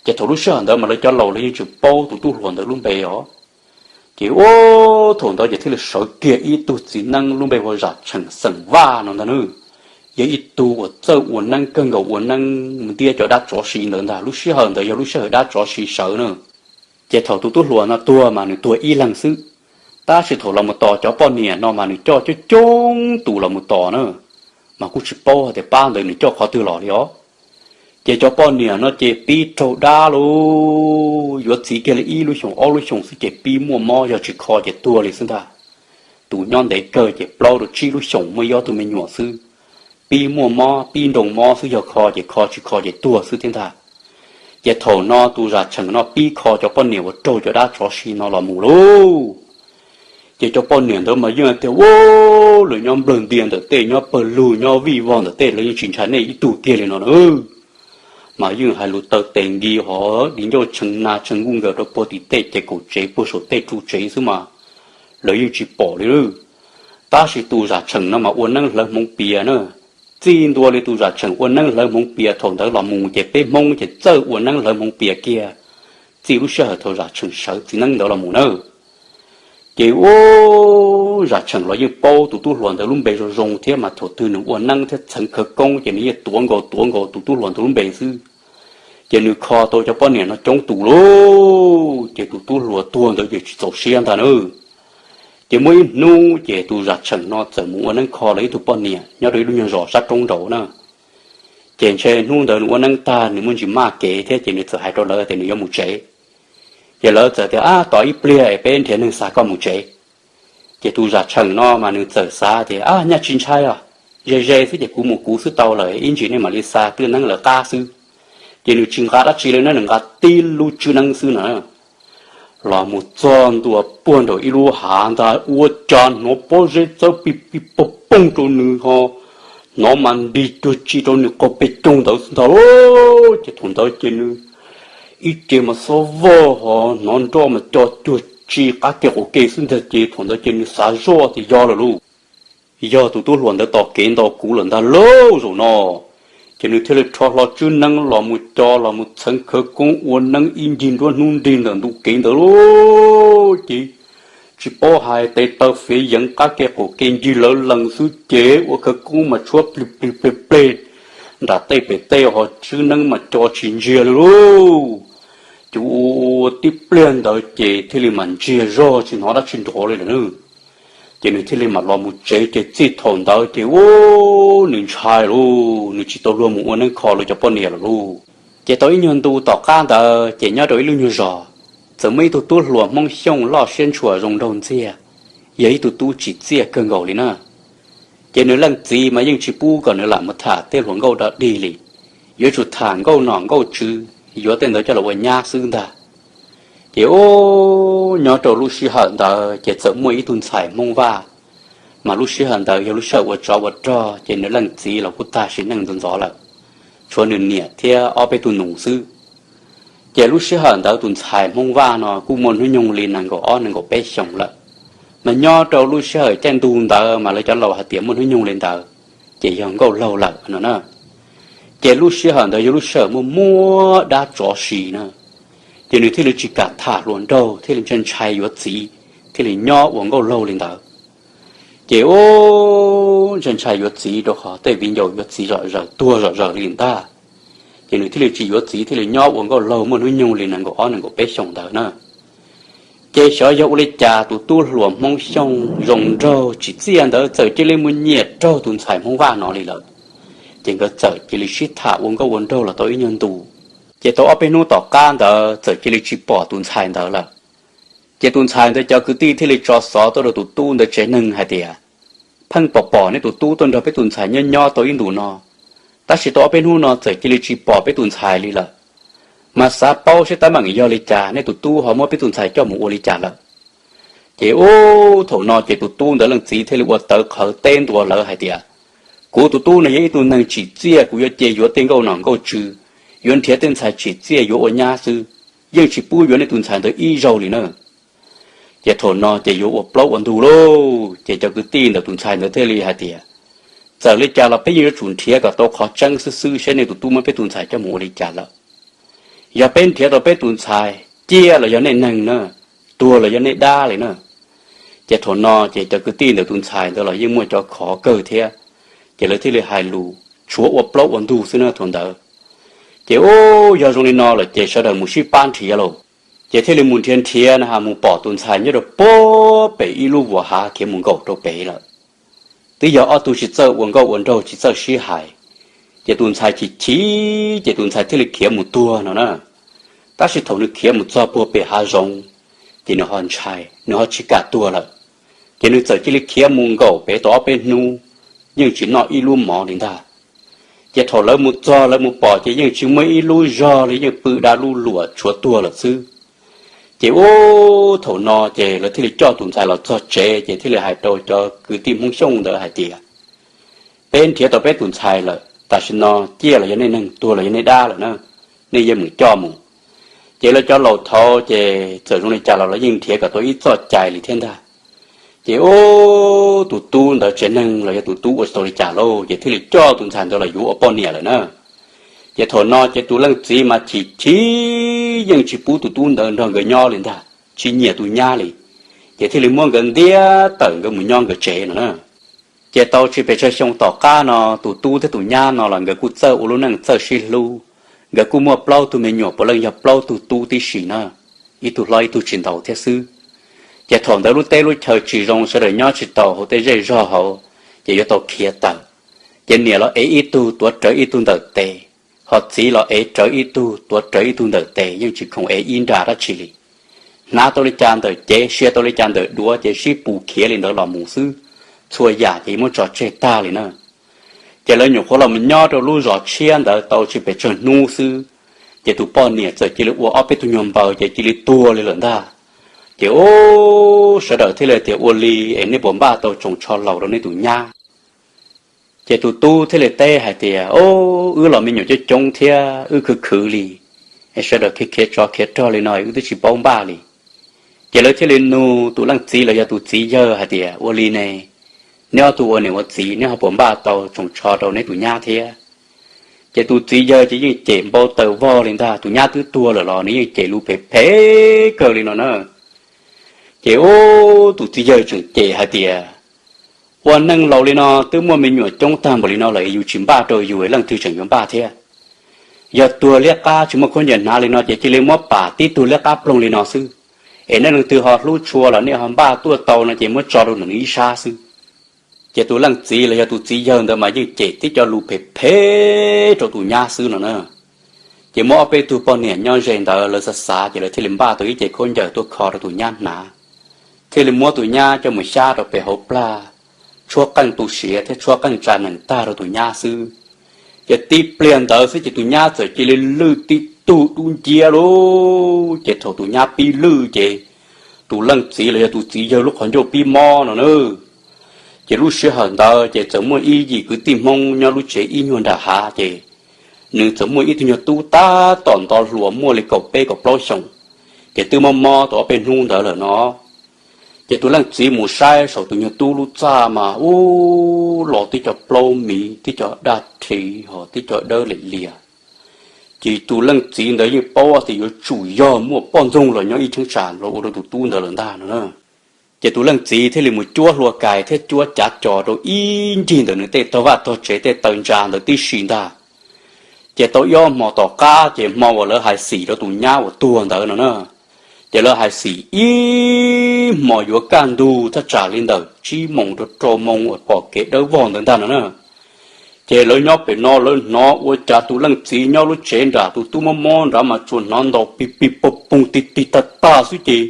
Ces thaum lub sij hawm ntawd mas lawv cov laus lawv yeej tsis paub tus tub hluas ntawd lub npe os. Ces u, thaum ntawd ces thiaj li sawv kiag ib tug txiv neeb lub npe hu ua Zam Tsheem xeem Vaj no ntag na. Yog ib tug uas txawj ua neeb kawg nkaus, ua neeb mus ntiab cov dab tsov si ntawd ntag, lub sij hawm ntawd yog lub sij hawm dab tsov si sawv na. Ces thaum tus tub hluas no tuag mas nws tuag ib leeg xwb, tab sis thaum los mus tos cov poj niam no mas nws coj coob coob tus los mus tos na, mas kuj tsis paub hais tias pab ntawd nws coj qhov twg los li os. Ces cov poj niam no ces pib raug dab lauj, yuav txiv kiag li ib lub xyoos ob lub xyoos xwb ces pib muaj mob, yog tsis kho ces tuag li xwb ntag. Tus nyob ntev kawg ces plaub rau tsib lub xyoos muaj ib ob tug me nyuam xwb, pib muaj mob pib nroo mob xwb, yog kho ces kho, tsis kho ces tuag xwb thiab ntag. Ces thaum no tus Zam Tsheem no pib kho cov poj niam uas raug cov dab tsov si no los mus lauj. Ces cov poj niam ntawd mas yeej tias, u, lawv nyob nplawg ntia ntawm tej, nyob pawg lug nyob vij vog ntawm tej, lawv yeej tsis ntshai nej ib tug kiag li no na. Mas yeej hais lus taw tes nkis hov di ncauj tshee na tshee nkuj nkaws rau puag tim tej ces kaum tsev puag saum tej tru tsev xwb mas lawv yeej tsis pom li. Tab sis tus Zam Tsheem no mas ua neeb hlawv hmoov pias na. Txij ntua li tus Zam Tsheem ua neeb hlawv hmoov pias thaum ntawd los mus ces peb Hmoob ces txawj ua neeb hlawv hmoov pias kiag. Txij lub sij hawm thaum Zam Tsheem sawv txiv neeb ntawd los mus na, ces u, Zam Tsheem los yeej paub tus tub hluas ntawd lub npe zoo zoo thiab mas thaum twg nws ua neeb thiab txheev khawv koob ces nws yeej tuav nkaus tuav nkaus tus tub hluas ntawd lub npe xwb. Ces nws kho tau cov poj niam no coob tus lauj, ces tus tub hluas tuag ntawd ces tsis txaus siab ntag na. Ces muaj ib hnub ces tus Zam Tsheem no txawm mus ua neeb kho lawv ib tug poj niam nyob rau ib lub nyuag zos sab roob nraud na. Ces ntshe hnub ntawd nws ua neeb tag nws muaj ntsis maj kev thiab ces nws txawm hais rau lawv tias nws yuav mus tsev. Ces lawv txawm tias, ab, tos ib pliag es peb nrhiav neeg xa koj mus tsev. Ces tus Zam Tsheem no mas nws txawm xav tias, ab, nyaj tsis ntshai os, ze ze xwb ces kuv mus kuv xwb tau lawm, ib ntsis nej mam li xa twj neeb lawv qab xwb. Ces nws tsis nqa dab tsi li na, nws nqa tib lub tswb neeb xwb na. Los mus txog ntua puag nraum ib lub hav ntag, ua cas hnov pob zeb txawb pig pig poog poog rau nws ho, hnov mas nrig cuag tsi rau nws qaug pes coog ntawd xwb ntag lauj. Ces thaum ntawd ces nws ib ce mas xob vog ho hnov nroj mas co cuag tsi qab ke qaum ke xwb ntag, ces thaum ntawd ces nws xav zoj tias yog lawm lauj, yog tus tub hluas ntawd tos kev ntaus kuv lawm ntag lauj zaum no. Ces nws thiaj li rho hlo tswb neeb los mus co los mus txheev khawv koob ua neeb ib ncig nruab hnub nrig ntawm ntug kev ntawd lauj. Ces tsis paub hais tes taw fiav yeev qab ke qaum ke ncig lawv lees xwb ces ua khawv koob mas tshuab plig plig pleg pleg nram tej pem tej ho tswb neeb mas co tsis ntsiag li lauj. Ces ua tib pliag ntawd ces thiaj li mas ntsiag zog tsis hnov dab tsi nrov li lawm na. Ces nws thiaj li mam los mus tsev, ces txij thaum ntawd ces ua nws ntshai lauj, nws tsis tau luag mus ua neeb kho luag cov poj niam lawm lauj. Ces tau ib nyuag ntu tom qab ntawd ces nyob rau ib lub nyuag zos, txawm muaj ib tug tub hluas Hmoob Xyooj loj siab ntshua zoo nraug ntxiag, yog ib tug tub tsim txiaj kawg nkaus li na. Ces nws leej txiv mas yeej tsis pub kom nws lam mus tham tej hluas nkauj dog dig li, yuav tsum tham nkauj nom nkauj tswv, yuav tej ntawd coj los ua nyab xwb ntag. Ces ub, nyob rau lub sij hawm ntawd ces txawm muaj ib tug ntxhais Hmoob Vaj, mas lub sij hawm ntawd yog lub sij hawm ua tsov ua rog ces nws leej txiv los kuj tag sim neej ntxov ntxov lawm, tshuav nws niam thiab ob peb tug nus xwb. Ces lub sij hawm ntawd tus ntxhais Hmoob Vaj no kuj muaj hnub nyoog li nees nkaum ob nees nkaum peb xyoos lawm, mas nyob rau lub sij hawm caij ntuj ntawd mas lawv cov laus hais tias muaj hnub nyoog li ntawd ces yog nkauj laug lawm no na. Ces lub sij hawm ntawd yog lub sij hawm muaj muaj dab tsov si na, ces nws thiaj li tsis kam tham hluas nraug, thiaj li ntshai ntshai yuav txiv, thiaj li nyob ua nkauj laug li ntawd. Ces ub, ntshai ntshai yuav txiv rau qhov tej viv ncaus yuav txiv zom zaws tuag zom zaws li ntag. Ces nws thiaj li tsis yuav txiv, thiaj li nyob ua nkauj laug muaj hnub nyoog li nees nkaum ob nees nkaum peb xyoos ntawd na. Ces xyov yog ua li cas tus tub hluas Hmoob Xyooj zoo nraug tsim txiaj ntawd txawm cia li mus nyiam raug tus ntxhais Hmoob Vaj no li lawm. Ces nkawd txawm cia li sib tham ua nkauj ua nraug los tau ib nyuag ntu. Ces tau ob peb hnub tom qab ntawd txawm cia li tsis pom tus ntxhais ntawd lawm. Ces tus ntxhais ntawd cov kwv tij thiaj li tso xov tuaj rau tus tub ntawd tsev neeg hais tias, pheej pom pom nej tus tub tuaj nrog peb tus ntxhais nyob nyob tau ib ntus no, tab sis tau ob peb hnub no txawm cia li tsis pom peb tus ntxhais li lawm. Mas xav paub saib teeb meem yog li cas nej tus tub ho muab peb tus ntxhais coj mus ua li cas lawm. Ces ub, thaum no ces tus tub ntawd leej txiv thiaj li ua tawv qhawv teb ntua lawv hais tias, kuv tus tub no yog ib tug neeg tsim txiaj, kuv yuav cia yuav tej nkauj nom nkauj tswv, yuav nrhiav tej ntxhais tsim txiaj yuav ua nyab xwb, yeej tsis pub yuav nej tus ntxhais ntawd ib zaug li na. Ces thaum no ces yuav ua plaub ua ntug lauj. Ces cov kwv tij ntawm tus ntxhais ntawd thiaj li hais tias, txawm li cas los peb yeej yuav tsum nrhiav kom tau qhov tseeb xwb xwb saib nej tus tub muab peb tus ntxhais coj mus ua li cas lawm. Yog peb nrhiav tau peb tus ntxhais, ciaj los yog nej neeg na, tuag los yog nej dab li na. Ces thaum no ces cov kwv tij ntawm tus ntxhais ntawd los yeej muaj cov khov kawg thiab, ces lawv thiaj li hais lus tshuav ua plaub ua ntug xwb na thaum ntawd. Ces ub, yog zoo li no lawm ces sawv daws mus sib pab nrhiav lauj. Ces thiaj li mus nrhiav nrhiav na has mus pom tus ntxhais nyob rau puag pem ib lub vuas hav khiav mus nkaum rau pem lawm. Twb yog ob tug tsis txawj ua nkauj ua nraug tsis txawj sib hais, ces tus ntxhais chim chim ces tus ntxhais thiaj li khiav mus tuag no na. Tab sis thaum nws khiav mus txog puag pem hav zoov, ces nws ho ntshai, nws ho tsis kam tuag lawm. Ces nws txawm cia li khiav mus nkaum pem tau ob peb hnub, yeej tsis noj ib lub mov li ntag. Ces thaum lawv mus txog lawv mus pom ces yeej tsis muaj ib lub zog li, yeej pw da lub luam tshuav tuag lawm xwb. Ces ub, thaum no ces lawv thiaj li coj tus ntxhais los txog tsev ces thiaj li hais rau cov kwv tij Hmoob Xyooj ntawd hais tias, peb nrhiav tau peb tus ntxhais lawm, tam sim no ciaj los yog nej neeg, tuag los yog nej dab lawm na, nej yeej meem coj mus. Ces lawv cov laus thaud ces txawm zoo li cas los lawv yeej nrhiav kom tau ib txoj cai li thiab ntag. Ces ub, tus tub ntawd tsev neeg los yog tus tub ua tsis tau li cas lauj, ces thiaj li coj tus ntxhais ntawd los yuav ua poj niam lawm na. Ces thaum no ces tus leej txiv mas chim chim yeej tsis pub tus tub ntawd nrog nkawd nyob li ntag, tsis nyiam tus nyab li, ces thiaj li muab nkawd ntiab tawm nkawd mus nyob nkawd tsev no na. Ces tau tsis pes tsawg xyoo tom qab no tus tub thiab tus nyab no los nkawd kuj txawj ua lub neej txawj sib hlub, nkawd kuj muaj plaub tug me nyuam puav leej yog plaub tug tub tib si na, ib tug hlob ib tug tsis ntau thiab xwb. Ces thaum ntawd lub teb lub chaw tsis zoo, sawv daws nyob tsis tau hauv tej zej zog hauv, ces yuav tau khiav tawm. Ces niam los ev ib tug tuav rawv ib tug ntawm tes, ho txiv los ev rawv ib tug tuav rawv ib tug ntawm tes, yeej tsis khoom ev ib nra dab tsi li. Hnav tau li cas ntawm cev, sia tau li cas ntawm duav, ces sib pus khiav li ntawd los mus xwb, txhua yam ces muab tso tseg tag li na. Ces lawv nyuam qhuav los mus nyob rau lub zos tshiab ntawd tau tsis pes tsawg hnub xwb, ces tus poj niam txawm cia li ua ob peb tug nyuag npaws ces cia li tuag li lawm ntag. Ces ub, sawv daws thiaj li tias, Ua li es nej puas npaj tau tsoos tsho laus rau nej tus nyab? Ces tus tub thiaj li teb hais tias, Ub, wb los me nyuam coob coob thiab wb khwv khwv li, es sawv daws khiav khiav tsov khiav rog li no wb twb tsis paub npaj li. Ces lawv thiaj li nug tus leej txiv los yog tus txiv yawg hais tias, Ua li ne, neb ob tug ua niam ua txiv neb ho puas npaj tau tsoos tsho rau neb tus nyab thiab? Ces tus txiv yawg ces yeej cem npau taws vog li ntag, tus nyab twb tuag lawm los nws yeej cem lus phem phem kawg li no na. Ces ub, tus txiv yawg tseem cem hais tias, Ua neej laus li no twb muaj me nyuam coob tag npaum li no lawm yus tsis npaj rau yus, leej twg tseem yuav npaj thiab? Yog tuag liab qab tsis muaj khaub ncaws hnav li no ces cia li muab pam tib tug liab qab ploog li no xwb, es nej leej twg ho hlub tshua los nej ho npaj tuaj tau no ces muab tso rau nws ib sab xwb. Ces tus leej txiv los yog tus txiv yawg ntawd mas yeej cem tib co lus phem phem rau tus nyab xwb no na. Ces muaj ob peb tug poj niam nyob ze ntawd lawv xav xav ces lawv thiaj li npaj tau ib ce khaub ncaws tuaj kho rau tus nyab hnav, thiaj li muab tus nyab coj mus xyab rau pem hauv plag, tshuab qeej tu siav thiab tshuab qeej tsa nees tag rau tus nyab xwb. Ces tib pliag ntawd xwb ces tus nyab txawm cia li lwj tib tug dub nciab lauj. Ces thaum tus nyab pib lwj ces tus leej txiv los yog tus txiv yawg lub qhov ncauj pib mob no na. Ces lub sij hawm ntawd ces txawm muaj ib yim kwv tij Hmoob nyob lub tsev ib nyuag nram hav ces nws txawm muaj ib tug nyuag tub tab tom nto hluas muaj li kaum peb kaum plaub xyoos, ces twb mob mob tau ob peb hnub ntawd lawm no. Ces tus leej txiv mus saib saum tus nyuag tub lub txaj mas ub, los tib co plaub miv, tib co daj rhiv, ho tib co dawb lim lias. Ces tus leej txiv ntawd yeej paub tias yuav tsum yog muaj poj ntxoog los nyob ib cheeb tsam los ua rau tus tub ntawd lawm ntag no. Ces tus leej txiv thiaj li mus cuab hlua kais thiab cuab cav cos rau ib ncig ntawm nws tej tog vaj tog tsev tej taw ntsa ntawd tib si ntag. Ces tau ib ob hmo tom qab ces hmo uas lawv hais xim rau tus nyab uas tuag ntawd no na, ces lawv hais xim ib hmos yuav kaj ntug thaj tsam li ntawm tsib moos rau rau moos uas pom kev dawb vog ntawd ntag no na. Ces lawv nyob pem no lawv hnov ua cas tus leej txiv nyob lub tsev nram tus tub mob mob nrad mas tsuas hnov ntaus pig pig pog poog tig tig tag tag xwb ces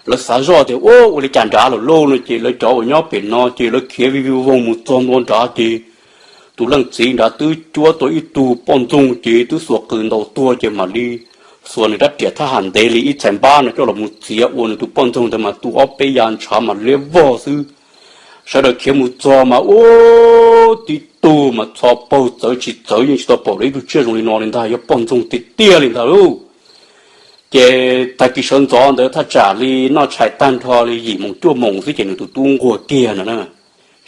lawv xav zoj tias ua ua li cas nrad lawm lauj no ces lawv cov uas nyob pem no ces lawv khiav vij vij voog mus txog ntua nrad ces tus leej txiv nrad twb cuab tau ib tug poj ntxoog ces twb xuas qws ntaus tuag ces mam li xuas nws rab riam thab ham ntev li ib txhais npab no coj los mus txiav ua nws tus poj ntxoog ntawd mas tu ob peb yav ntshav mas liab vog xwb. Sawv daws khiav mus txog mas ua tib tug mas txho paug txawv tsis txawv yeej tsis tau pom li ib tug tsiaj zoo li no li ntag, yog poj ntxoog tiag tiag li ntag lauj. Ces tag kis sawv ntxov ntawd thaj tsam li noj tshais tag nrho li yim moos cuaj moos xwb ces nws tus tub nquag kiag no na,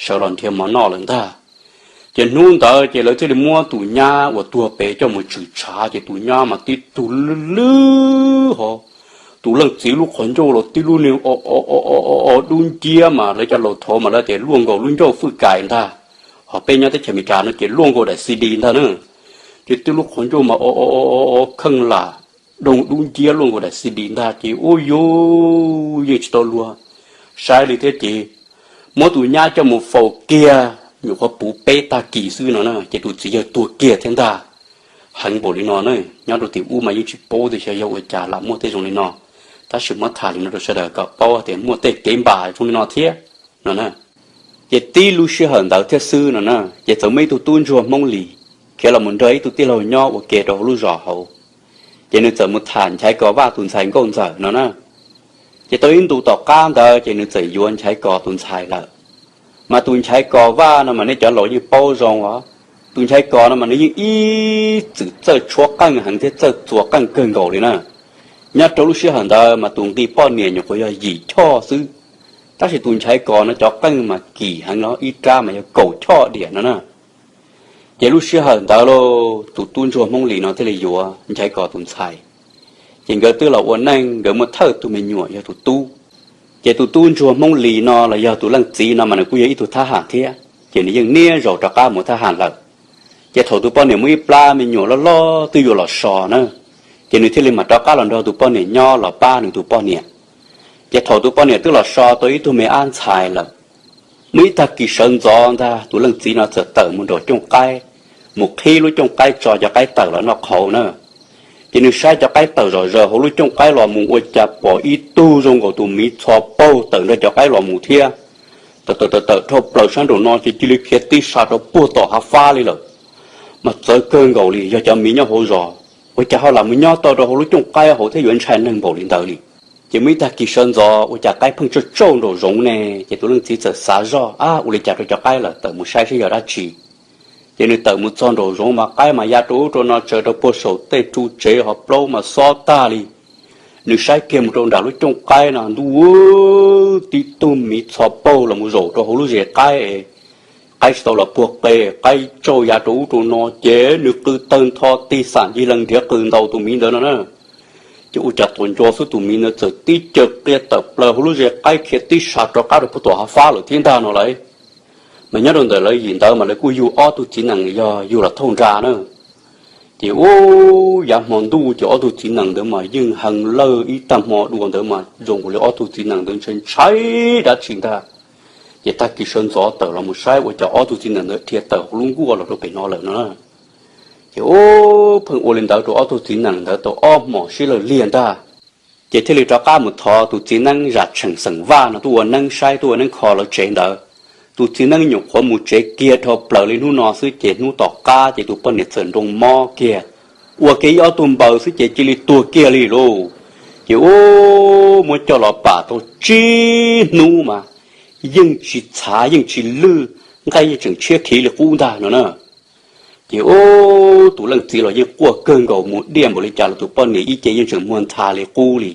sawv los nrhiav mov noj lawm ntag. Ces hnub ntawd ces lawv thiaj li muab tus nyab uas tuag pem coj mus tshwm tshav ces tus nyab mas tib tug lwj lwj ho, tus leej txiv lub qhov ncauj los tib lub niag o o o o dub nciab mas lawv cov laus thaud mas lawv tias luaj nkaus lub ncauj fwj kais ntag, ho peb nyob teb chaws Amelikas no ces luaj nkaus daim CD ntag na. Ces tib lub qhov ncauj mas o o o o kheej lam doog dub nciab luaj nkaus daim CD ntag ces ua yus yeej tsis tau luag saib li thiab ces muab tus nyab coj mus faus kiag nyuam qhuav puv peb tag kis xwb no na ces tus txiv yawg tuag kiag thiab ntag. Heev npaum li no na, nyob rau tim ub mas yeej tsis paub tias xyov yog ua cas lam muaj tej zoo li no, tab sis muab tham li no rau sawv daws kom paub tias muaj tej kev npam zoo li no thiab no na. Ces tib lub sij hawm ntawd thiab xwb no na ces txawm muaj ib tug tub ntsuag Hmoob Lis khiav los mus nrog ib tug tij laug nyob ua ke rau hauv lub zos hauv. Ces nws txawm mus tham Nchaiv Kos Vaj tus ntxhais nkauj ntxawm no na. Ces tau ib ntu tom qab ntawd ces nws txawm yuav Nchaiv Kos tus ntxhais lawm. Mas tus Nchaiv Kos Vaj no mas nej cov laus yeej paub zoo os. Tus Nchaiv Kos no mas nws yeej ib txwm txawj tshuab qeej heev thiab txawj txuas qeej kawg nkaus li na. Nyob rau lub sij hawm ntawd mas tus nqi poj niam nyuam qhuav yog yim choj xwb, tab sis tus Nchaiv Kos no cov qeej mas kim heev los ib rab mas yog kaum choj diam no na. Ces lub sij hawm ntawd lauj, tus tub ntsuag Hmoob Lis no thiaj li yuav Nchaiv Kos tus ntxhais. Ces nkawd twb los ua neej, nkawd muaj thawj tug me nyuam yog tus tub. Ces tus tub ntsuag Hmoob Lis no los yog tus leej txiv no mas nws kuj yog ib tug thab ham thiab, ces nws yeej niaj zaus rov qab mus thab ham lawm. Ces thaum tus poj niam muaj ib plab me nyuam loj loj twb yuav los so na, ces nws thiaj li mam rov qab los nrog tus poj niam nyob los pab nws tus poj niam. Ces thaum tus poj niam twb los so tau ib tug me ab ntxhais lawm, muaj ib tag kis sawv ntxov ntag tus leej txiv no txawm tawm mus nraum cooj qaib, mus qhib lub cooj qaib tso cov qaib tawm los noj qhauv na. Ces nws saib cov qaib tawm zom zaws hauv lub cooj qaib los mus ua cas pom ib tug zoo nkaus tus miv txho paug tawm nrog cov qaib los mus thiab. Tawm tawm tawm tawm dhau plaws sab nraum no ces cia li khiav tib sas rau puag tom hav fab li lawm. Mas txawv kawg nkaus li, yog cov miv nyob hauv zos ua cas ho lam mus nyob tau rau hauv lub cooj qaib hauv thiab yuav ntshai neeg npaum li ntawd li. Ces muaj ib tag kis sawv ntxov ua cas qaib pheej tsauj tsauj nraum zoov ne, ces tus leej txiv txawm xav zoj, ab, ua li cas rau cov qaib lawm, tawm mus saib saib yog dab tsi. Ces nws tawm mus txog nraum zoov mas qaib mas ya rau ub rau no tsaws rau puag saum tej ru tsev ho plaub mas xob tag li. Nws saib kiag mus rau nram lub cooj qaib no ntuj, tib tug miv txho paug los mus zaum rau hauv lub zes qaib. Qaib tsis tau los puag qe, qaib tsauj ya rau ub rau no ces nws qw tawg ntho tig xam ncig lees nrhiav qws ntaus tus miv ntawd no na. Ces ua cas tuav nco xwb tus miv ntawd txawm tib caws qia tawm plaws hauv lub zes qaib khiav tib sas rov qab rau puag tom hav fab lawm thiab ntag no lauj. Mas nyob rau ntawm lawv yim ntawd mas lawv kuj yug ob tug txiv nees yog yug los thauj nra na. Ces ub, yav hmo ntuj ces ob tug txiv nees ntawd mas yeej heev lawj ib tag hmo dua ntawd mas zoo nkaus li ob tug txiv nees ntawd ntshai ntshai dab tsi ntag. Ces tag kis sawv ntxov tawm los mus saib ua cas ob tug txiv nees ntawd dhia tawm hauv lub nkuaj los rau pem no lawm no. Ces ub, pheej ua li ntawd rau ob tug txiv nees ntawd tau ob hmos sib lawj liag ntag. Ces thiaj li rov qab mus thov tus txiv neeb zam tsheem xeem Vaj no tuaj ua neeb saib tuaj ua neeb kho lawv tsev ntawd. Tus txiv neeb nyuam qhuav mus tsev kiag dhau plaws li hnub no xwb ces hnub tom qab ces tus poj niam txawm nroo mob kiag, ua kiag ib ob tug npaws xwb ces cia li tuag kiag li lauj. Ces ub, muab coj los pam tau tsib hnub mas yeej tsis txhav yeej tsis lwj, nqaij yeej tseem tshiab khiv li qub ntag no na. Ces ub, tus leej txiv los yeej quaj kawg nkaus mus diaj npaum li cas los tus poj niam ib ce yeej tseem muag ntha li qub li,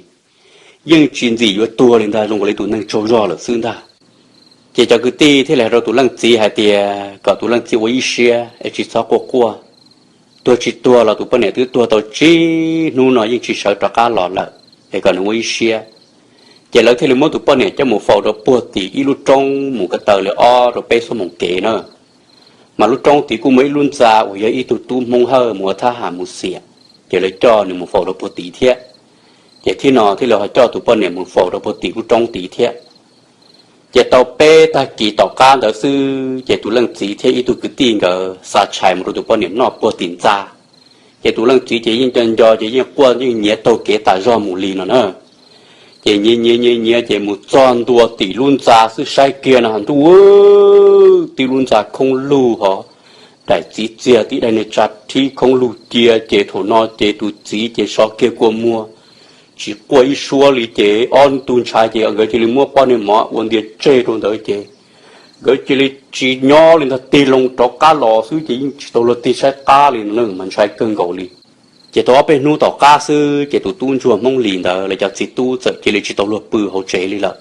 yeej tsis ntxim yuav tuag li ntag, zoo nkaus li tus neeg tsaug zog lawm xwb ntag. Ces cov kwv tij thiaj li hais rau tus leej txiv hais tias kom tus leej txiv ua ib siab es tsis txhob quaj quaj, tuag tsis tuag los tus poj niam twb tuag tau tsib hnub no yeej tsis sawv rov qab los lawm, es kom nws ua ib siab. Ces lawv thiaj li muab tus poj niam coj mus faus rau puag tim ib lub roob mus ko taw li ob rau peb xuab moos kev na. Mas lub roob tid kuj muaj ib lub ntxa uas yog ib tug tub Hmoob Hawj mus ua thab ham mus xiam, ces lawv coj nws mus faus rau puag tid thiab. Ces thiab no thiaj li ho coj tus poj niam mus faus rau puag tim lub roob tid thiab. Ces tau peb tag kis tom qab ntawd xwb ces tus leej txiv thiab ib tug kwv tij nkawd xa tshais mus rau tus poj niam noj puag tim ntxa. Ces tus leej txiv ces yeej nco nco ces yeej quaj yeej nyiav taug kev tas zog mus li no na. Ces nyiav nyiav nyiav nyiav ces mus txog ntua tim lub ntxa xwb saib kiag no ntuj, tib lub ntxa khoob lug hov, daim txiv txiag tib daim niag tsa thib khoob lug cia ces thaum no ces tus txiv ces so kiag kua muag, tsis quaj ib suab li ces ob tug ntxhais ces nkawd cia li muab pob niag mov ua ntias tseg rau ntawd ces nkawd cia li tsis nyob li ntag, tig loo rov qab los xwb ces yeej tsis tau luag tig saib qab li no mas ntshai kawg nkaus li. Ces tau ob peb hnub tom qab xwb ces tus tub ntsuag Hmoob Lis ntawd lawv cov txiv tub txawm cia li tsis tau luag pw hauv tsev li lawm.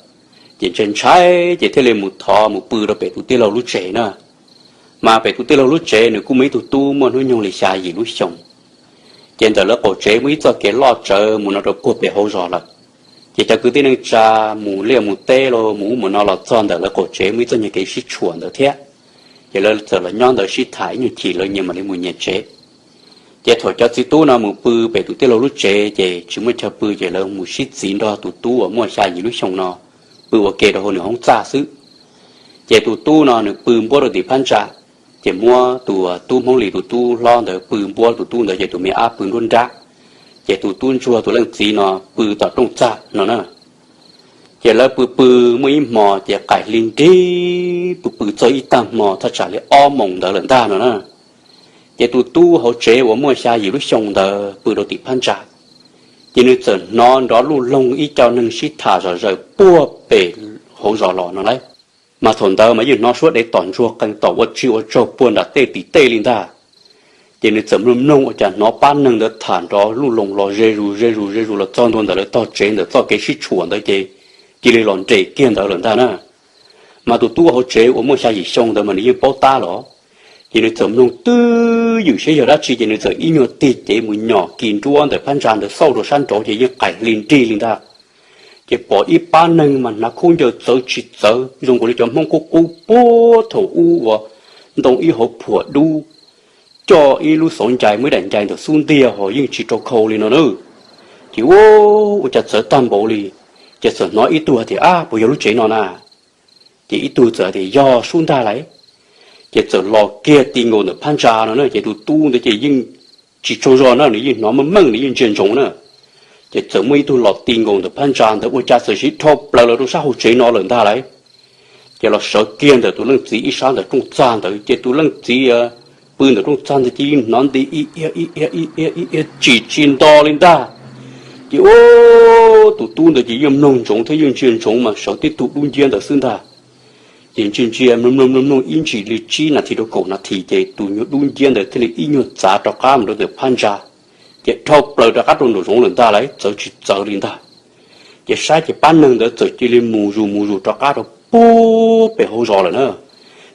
Ces ntshai ntshai ces thiaj li mus thov mus pw rau pem tus tij laug lub tsev na. Mas pem tus tij laug lub tsev nws kuj muaj ib tug tub muaj hnub nyoog li xya yim lub xyoo. Ces ntawm lawv qaum tsev muaj ib txoj kev loj tsawv mus no rau puag pem hauv zos lawm. Ces cov kwv tij neej tsa mus liaj mus teb los mus ub mus no los txog ntawm lawv qaum tsev muaj ib txoj nyuag kev sib tshuam ntawd thiab. Ces lawv txawm los nyob ntawd sib tham ib nyuag chim lawv nyias mam li mus nyias tsev. Ces thaum cov txiv tub no mus pw pem tus tij laug lub tsev ces tsis muaj chaw pw ces lawv mus sib txiv nrog tus tub uas muaj xya yim lub xyoo no pw ua ke rau hauv nws hoob txaj xwb. Ces tus tub no nws pw npuab rau tim phab ntsa, ces muab tus tub Hmoob Lis tus tub hlob ntawd pw npuab tus tub ntawd ces tus me ab pw nruab nrab, ces tus tub ntsuag tus leej txiv no pw tom rooj txaj no na. Ces lawv pw pw muaj ib hmo ces qaim hli nrig pw pw txog ib tag hmo thaj tsam li ob moos ntawd lawm ntag no na. Ces tus tub hauv tsev uas muaj xya yim lub xyoo ntawd pw rau tim phab ntsa, ces nws txawm hnov nrov luj loog ib co neeg sib tham zom zaws puag pem hauv zos los no lauj. Mas thaum ntawd mas yeej hnov suab dev tom ntsuag qees tom ua tsi ua tsaug puag nram tej tim tej li ntag. Ces nws txawm mloog mloog ua cas hnov pab neeg ntawd tham nrov luj loog los ze zus ze zus ze zus los txog ntua ntawm lawv tog tsev ntawm txoj kev sib tshuam ntawd ces cia li los nres kiag ntawd lawm ntag na. Mas tus tub hauv tsev uas muaj xya yim xyoo ntawd mas nws yeej paub tab los, ces nws txawm mloog twj ywm saib yog dab tsi ces nws txawm ib nyuag tig cev mus nyom kis nruab ntawm phab ntsa ntawd xauj rau sab nraud ces yeej qaim hli nrig li ntag. Ces pom ib pab neeg mas hnav khaub ncaws txawv tsis txawv zoo nkaus li cov Hmoob qub qub puag thaum ub uas ntoo ib hauv phuam dub, coj ib lub xauv ncais muaj ib daim ncais ntawm xub ntiag ho yeej tsis rau khau li no na. Ces ua cas txawv tag npaum li, ces txawm hnov ib tug hais tias, Ab, puas yog lub tsev no na? Ces ib tug txawm hais tias, Yog sub ntag lauj. Ces txawm los kiag ti nkaus ntawm phab ntsa no na, ces tus tub ntawd ces yeej tsis tsaug zog na, nws yeej hnov meej meej nws yeej ntsia ntsoov na. Ces txawm muaj ib tug los ti nkaus ntawm phab ntsa ntawd ua cas txawm siv dhau plaws los rau sab hauv tsev no lawm ntag lauj. Ces los sawv kiag ntawm tus leej txiv ib sab ntawm rooj txag ntawd ces tus leej txiv pw ntawm rooj txag ntawd ces yeej hnov nti ib iab ib iab ib iab ib iab tsis tsis nto li ntag. Ces ub, tus tub ntawd ces yeej mloog ntsoov thiab yeej ntsia ntsoov mas sawv tib tug dub nciab ntawd xwb ntag. Ces ntsia ntsia mloog mloog mloog mloog ib ntsis li tsib nas this rau kaum nas this ces tus nyuag dub nciab ntawd thiaj li ib nyuag txav rov qab mus rau tom phab ntsa, ces dhau plaws rov qab rau nraum zoov lawm ntag lauj, txawv tsis txawv li ntag. Ces saib ces pab neeg ntawd txawm cia li mus zus mus zus rov qab rau pub pem hauv zos lawm na.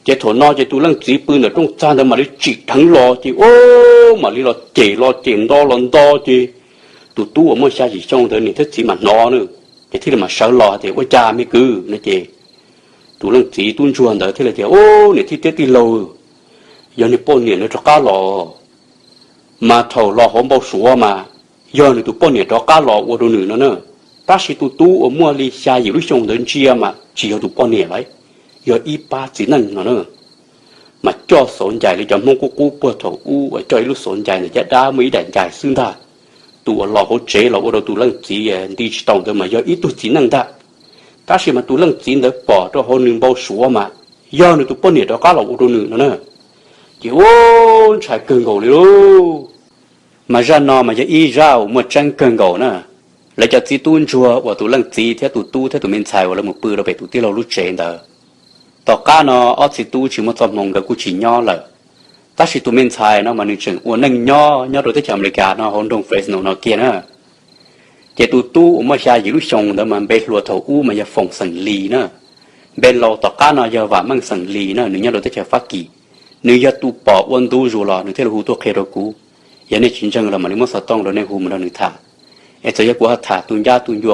Ces thaum no ces tus leej txiv pw ntawm rooj txag ntawd mam li tsim dheev los ces ub, mam li los cem los cem nto los nto ces tus tub uas muaj xya yim xyoo ntawd niam thiab txiv mam hnov na, ces thiaj li mam sawv los tias, Ua cas me kwv? No ces tus leej txiv tub ntsuag ntawd thiaj li tias, Ub, niam thiab tij laug, yog niag poj niam ntawd rov qab los mas thaum los hauv npau suav mas yog nws tus poj niam rov qab los ua rau nws no na. Tab sis tus tub uas muaj li xya yim lub xyoo ntawd ntsia mas tsis yog tus poj niam lawm, yog ib pab txiv neej no na. Mas coj xauv ncais li cov Hmoob qub qub puag thaum ub uas coj ib lub xauv ncais ntawm caj dab muaj ib daim ncais xwb ntag. Tus uas los hauv tsev los ua rau tus leej txiv nti tsis tau ntawd mas yog ib tug txiv neej ntag. Tab sis mas tus leej txiv ntawd pom rau hauv nws npau suav mas yog nws tus poj niam rov qab los ua rau nws no na. Ces ub, ntshai kawg nkaus li lauj. Mas zaj no mas yog ib zaj uas muaj tseeb kawg nkaus na. Lawv cov txiv tub ntsuag uas tus leej txiv thiab tus tub thiab tus me ntxhais uas lawv mus pw rau pem tus tij laug lub tsev ntawd. Tom qab no ob txiv tub tsis muaj txoj hmoo nkawd kuj tsis nyob lawm. Tab sis tus me ntxhais no mas nws tseem ua neej nyob nyob rau teb chaws Amelikas no hauv nroog Fresno no kiag na. Ces tus tub uas muaj xya yim lub xyoo ntawd mas npe hluas thaum ub mas yog Foom xeem Lis na. Npe laus tom qab no yog Vam Meej xeem Lis na, nws nyob rau teb chaws Fab Kis. Nws yog tus pom ua ntu zus los nws thiaj li hu tuaj qhia rau kuv. Yog nej tsis ntseeg los mam li muab xov tooj rau nej hu mus nrog nws tham. Es txawm yog kuv ho tham tu ncab tu ncua